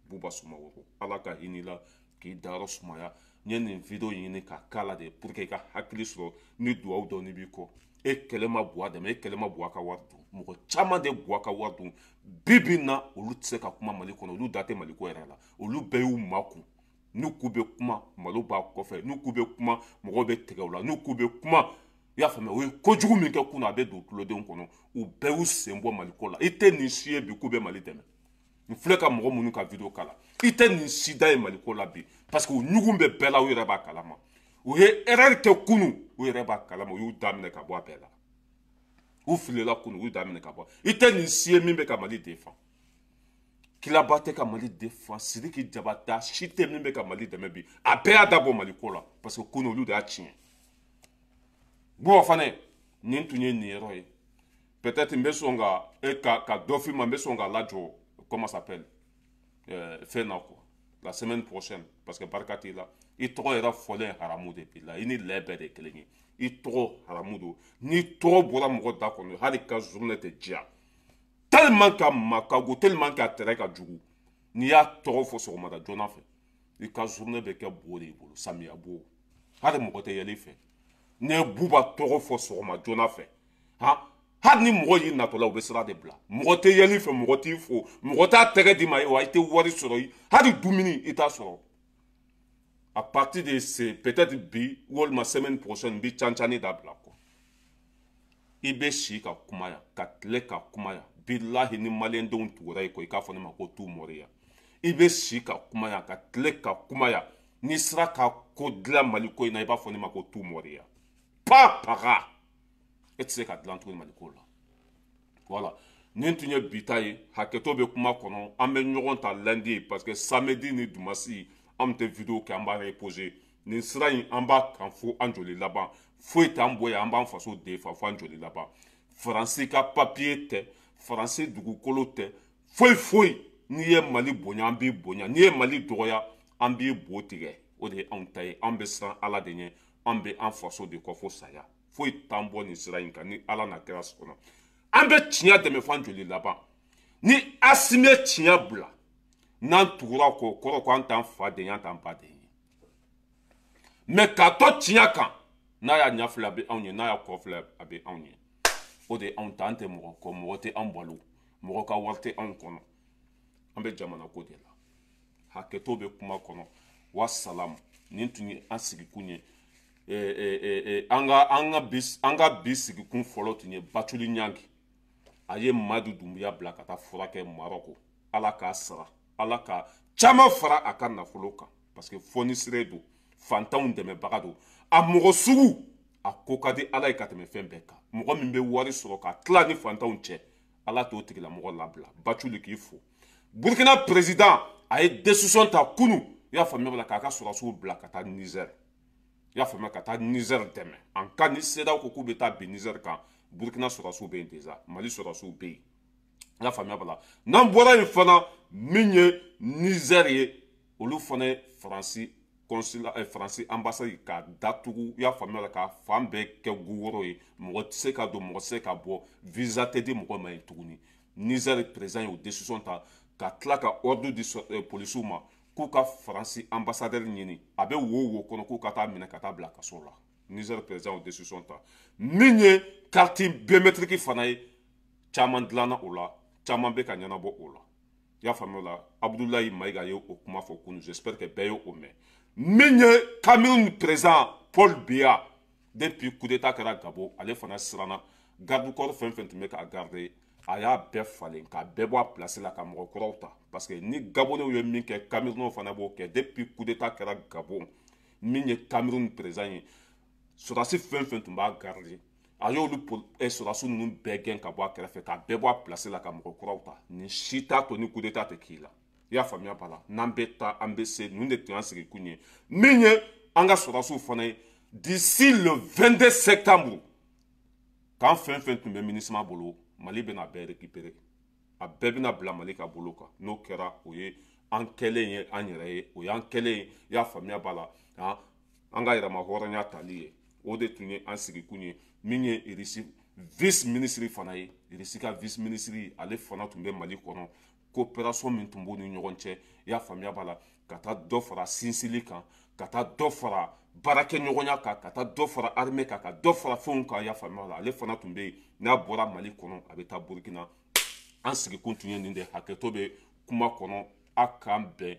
Buba Sumaworo, Ala ka hinɛ la, k'i dayɔrɔ sumaya. N ye nin vidéo ɲini ka k'a la de pour que i ka hakili sɔrɔ ni duwawu dɔɔni b'i kɔ. E kɛlɛ ma Buwa dɛmɛ, e kɛlɛ ma Buwa ka wari dun. Mɔgɔ caman de Buwa ka wari dun bi bi in na, olu tɛ se ka kuma Mali kɔnɔ, olu da tɛ Mali ko yɛrɛ la. Olu bɛɛ y'u makun. N'u k'u bɛ kuma, malo b'a kɔfɛ. N'u k'u bɛ kuma, mɔgɔw bɛ tigɛ u la. N'u k'u bɛ kuma, i y'a faamuya, o ye kojugu min kɛ kunun, a bɛ don tulodenw kɔnɔ. U bɛɛ y'u sen bɔ Mali ko la. I tɛ nin si ye bi k'u bɛ Mali dɛmɛ. N filɛ ka mɔgɔ minnu ka vidéo kala, i tɛ nin si da ye Mali ko la bi, parce que u ɲugun bɛ bɛɛ la, u yɛrɛ b'a kalama. U ye erreur kɛ kunun, u yɛrɛ b'a kalama, u y'u daminɛ ka bɔ a bɛɛ la. U filila kunun, u y'u daminɛ ka bɔ. I tɛ nin si ye min bɛ ka Mali défend. Kilaba tɛ ka Mali défend, Sidiki Jabate si tɛ min bɛ ka Mali dɛmɛ bi. A bɛɛ y'a dabɔ Mali ko la, parce que kunun olu de y'a tiɲɛ. Buba Fanɛ, nin tun ye nin yɔrɔ ye. Peut-être n bɛ sɔn ka e ka dɔ f'i ma, n bɛ sɔn ka lajɔ, comment ça s'appelle, fɛn na quoi, la semaine prochaine, parce que barika t'i la. I tɔgɔ yɛrɛ fɔlen haramu de b'i la, i ni lɛ bɛɛ de ye kelen ye. I tɔgɔ haramu don, n'i tɔgɔ bɔra mɔgɔ da kɔnɔ, hali ka journée tɛ diya, tellement ka ma ka go, tellement ka tɛrɛ ka jugu. N'i y'a tɔgɔ fɔ sɔgɔmada joona fɛ, i ka journée bɛ kɛ bo de i bolo, samiya bo, hali mɔgɔ tɛ yɛlɛ i fɛ. N'i ye Buba tɔgɔ fɔ sɔgɔma joona fɛ, han, hali ni mɔgɔ y'i natɔla, u bɛ sira de bila, mɔgɔ tɛ yɛlɛ i fɛ, mɔgɔ t'i fo, mɔgɔ t'a tɛgɛ d'i ma, wa i tɛ wari sɔrɔ, hali dumuni i t'a sɔrɔ. À partir de ce, peut-être bi walima semaine prochaine, n bɛ cancani dabila quoi. I bɛ si ka kuma yan, ka tile ka kuma yan, bilahi, ni maliyɛndenw tugura i kɔ, i k'a fɔ ne ma ko tu mɔriya. I bɛ si ka kuma yan, ka tile ka kuma yan, n'i sera ka ko dilan Mali ko in na, i b'a fɔ ne ma ko tu mɔriya. Pa paga, e tɛ se ka dilan tuguni Mali ko la. Voilà, nin tun ye bi ta ye. Hakɛto bɛ kuma kɔnɔ, an bɛ ɲɔgɔn ta lundi, parce que samedi ni dimanche an tɛ vidéo kɛ, an b'a reposer. Nin sira in, an b'a kan fo an joli laban. Foyi t'an bɔ yen, an b'an faso defa fo an joli laban. Faransi ka papier tɛ, Faransi dugukolo tɛ, foyi foyi. N'i ye Mali bonya, an b'i bonya. N'i ye Mali dɔgɔya, an b'i bo tigɛ. O de ye anw ta ye. An bɛ siran Ala de ɲɛ, an bɛ an faso de kɔ fo saya. Foyi t'an bɔ nin sira in kan ni Ala n'a kɛra sɔnna. An bɛ tiɲɛ dɛmɛ fo an joli laban. Ni Asimi ye tiɲɛ bila, n'an tugura kɔ, kɔrɔ ko an t'an fa den ye, an t'an ba den ye. Mais k'a to tiɲɛ kan, n'a y'a ɲɛ filɛ, a bɛ anw ye, n'a y'a kɔ filɛ, a bɛ anw ye. O de ye anw ta. An tɛ mɔgɔ kɔ, mɔgɔ tɛ anw balo, mɔgɔ ka wari tɛ anw kɔnɔ. An bɛ jamana ko de la. Hakɛto bɛ kuma kɔnɔ. Wa salam. Nin tun ye an sigikun ye. An ka bi sigikun fɔlɔ tun ye Batuli Ɲangi. A ye Madu Dunbuya bila ka taa furakɛ Marɔku. Ala k'a sara, Ala ka caman fara a ka nafolo kan, parce que fonisire don. Fantanw dɛmɛbaga don. A mɔgɔ sugu a ko ka di Ala ye ka tɛmɛ fɛn bɛɛ kan. Mɔgɔ min bɛ wari sɔrɔ ka tila ni fantanw cɛ, Ala t'o tigilamɔgɔ labila. Baculi k'i fo. Burkina président a ye décision ta kunu, i y'a faamuya la, k'a ka sɔrɔdasiw bila ka taa Niger. I y'a faamuya, ka taa Niger dɛmɛ. En cas ni CEDEAO ko k'u bɛ taa bin Niger kan, Burkina sɔrɔdasiw bɛ yen déjà, Mali sɔrɔdasiw bɛ yen. I y'a faamuya b'a la. N'an bɔra yen fana, min ye Niger ye, olu fana ye Faransi consulat, Faransi ambassade k'a datugu. I y'a faamuya la, k'a fan bɛɛ kɛ guworo ye, mɔgɔ tɛ se ka don, mɔgɔ tɛ se ka bɔ, visa tɛ di mɔgɔ ma yen tuguni. Niger président y'o décision ta ka tila ka ordre di polisiw ma k'u ka Faransi ambassadeur ɲini, a bɛ wo kɔnɔ, k'u ka taa minɛ ka taa bila kaso la. Niger président y'o décision ta. Min ye carte biométrique fana ye, caman dilanna o la, caman bɛ ka ɲɛnabɔ o la. I y'a faamuya la, Abdoulaye Maïga ye o kuma fɔ kunun, j'espère que bɛɛ ye o mɛn. Min ye Cameroun président Paul Biya, depuis coup d'état kɛra Gabon, ale fana siranna. Garde corps fɛn fɛn tun bɛ k'a garder, a y'a bɛɛ falen, k'a bɛɛ bɔ a place la, ka mɔgɔ kuraw ta, parce que ni Gabonais ye min kɛ, Camerounais fana b'o kɛ. Depuis coup d'état kɛra Gabon, min ye Cameroun président ye, sɔrɔdasi fɛn fɛn tun b'a garder, a y'olu sɔrɔdasi ninnu bɛɛ gɛn ka bɔ a kɛrɛfɛ, k'a bɛɛ bɔ a place la, ka mɔgɔ kuraw ta. Nin si t'a to ni coup d'état tɛ k'i la. I y'a faamuya b'a la. N'an bɛ taa, an bɛ se. Ninnu de tun y'an sigi kun ye. Min ye an ka sɔrɔdasiw fana ye, d'ici le 22 septembre, k'an fɛn fɛn tun bɛ MINUSMA bolo, Mali bɛna bɛɛ récupérer, a bɛɛ bɛna bila Mali ka bolo kan. N'o kɛra, o ye an kɛlen ye an yɛrɛ ye, o y'an kɛlen ye. I y'a faamuya b'a la, an ka yɛrɛma hɔrɔnya tali ye, o de tun ye an sigikun ye. Min ye Irisi vice ministre fana ye, Irisi ka vice ministre, ale fana tun bɛ Mali kɔnɔ. Coopération min tun b'u ni ɲɔgɔn cɛ, i y'a faamuya b'a la, ka taa dɔ fara sinsili kan, ka taa dɔ fara baarakɛɲɔgɔnya kan, ka taa dɔ fara armée kan, ka dɔ fara fɛnw kan. I y'a faamuya b'a la, ale fana tun bɛ yen. N'a bɔra Mali kɔnɔ, a bɛ taa Burkina. An sigikun tun ye nin de. Hakɛto bɛ kuma kɔnɔ, a k'an bɛn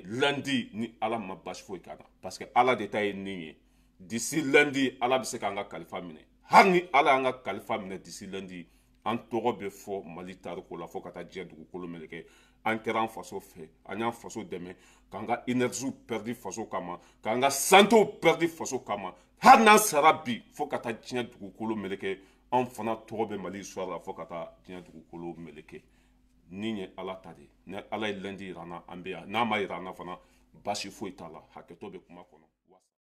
lundi ni Ala ma basi foyi k'an na, parce que Ala de ta ye nin ye. D'ici lundi, Ala bɛ se k'an ka kalifa minɛ. Hali ni Ala y'an ka kalifa minɛ d'ici lundi, an tɔgɔ bɛ fɔ Mali tariko la fo ka taa diɲɛ dugukolo meleke. An kɛra an faso fɛ, an y'an faso dɛmɛ, k'an ka énergie perdu faso kama, k'an ka santé perdu faso kama. Hali n'an sara bi, fo ka taa diɲɛ dugukolo meleke, an fana tɔgɔ bɛ Mali histoire la fo ka taa diɲɛ dugukolo meleke. Nin ye Ala ta de ye. Ni Ala ye lundi yira an na, an bɛ yan. N'a ma yira an na fana, baasi foyi t'a la. Hakɛto bɛ kuma kɔnɔ.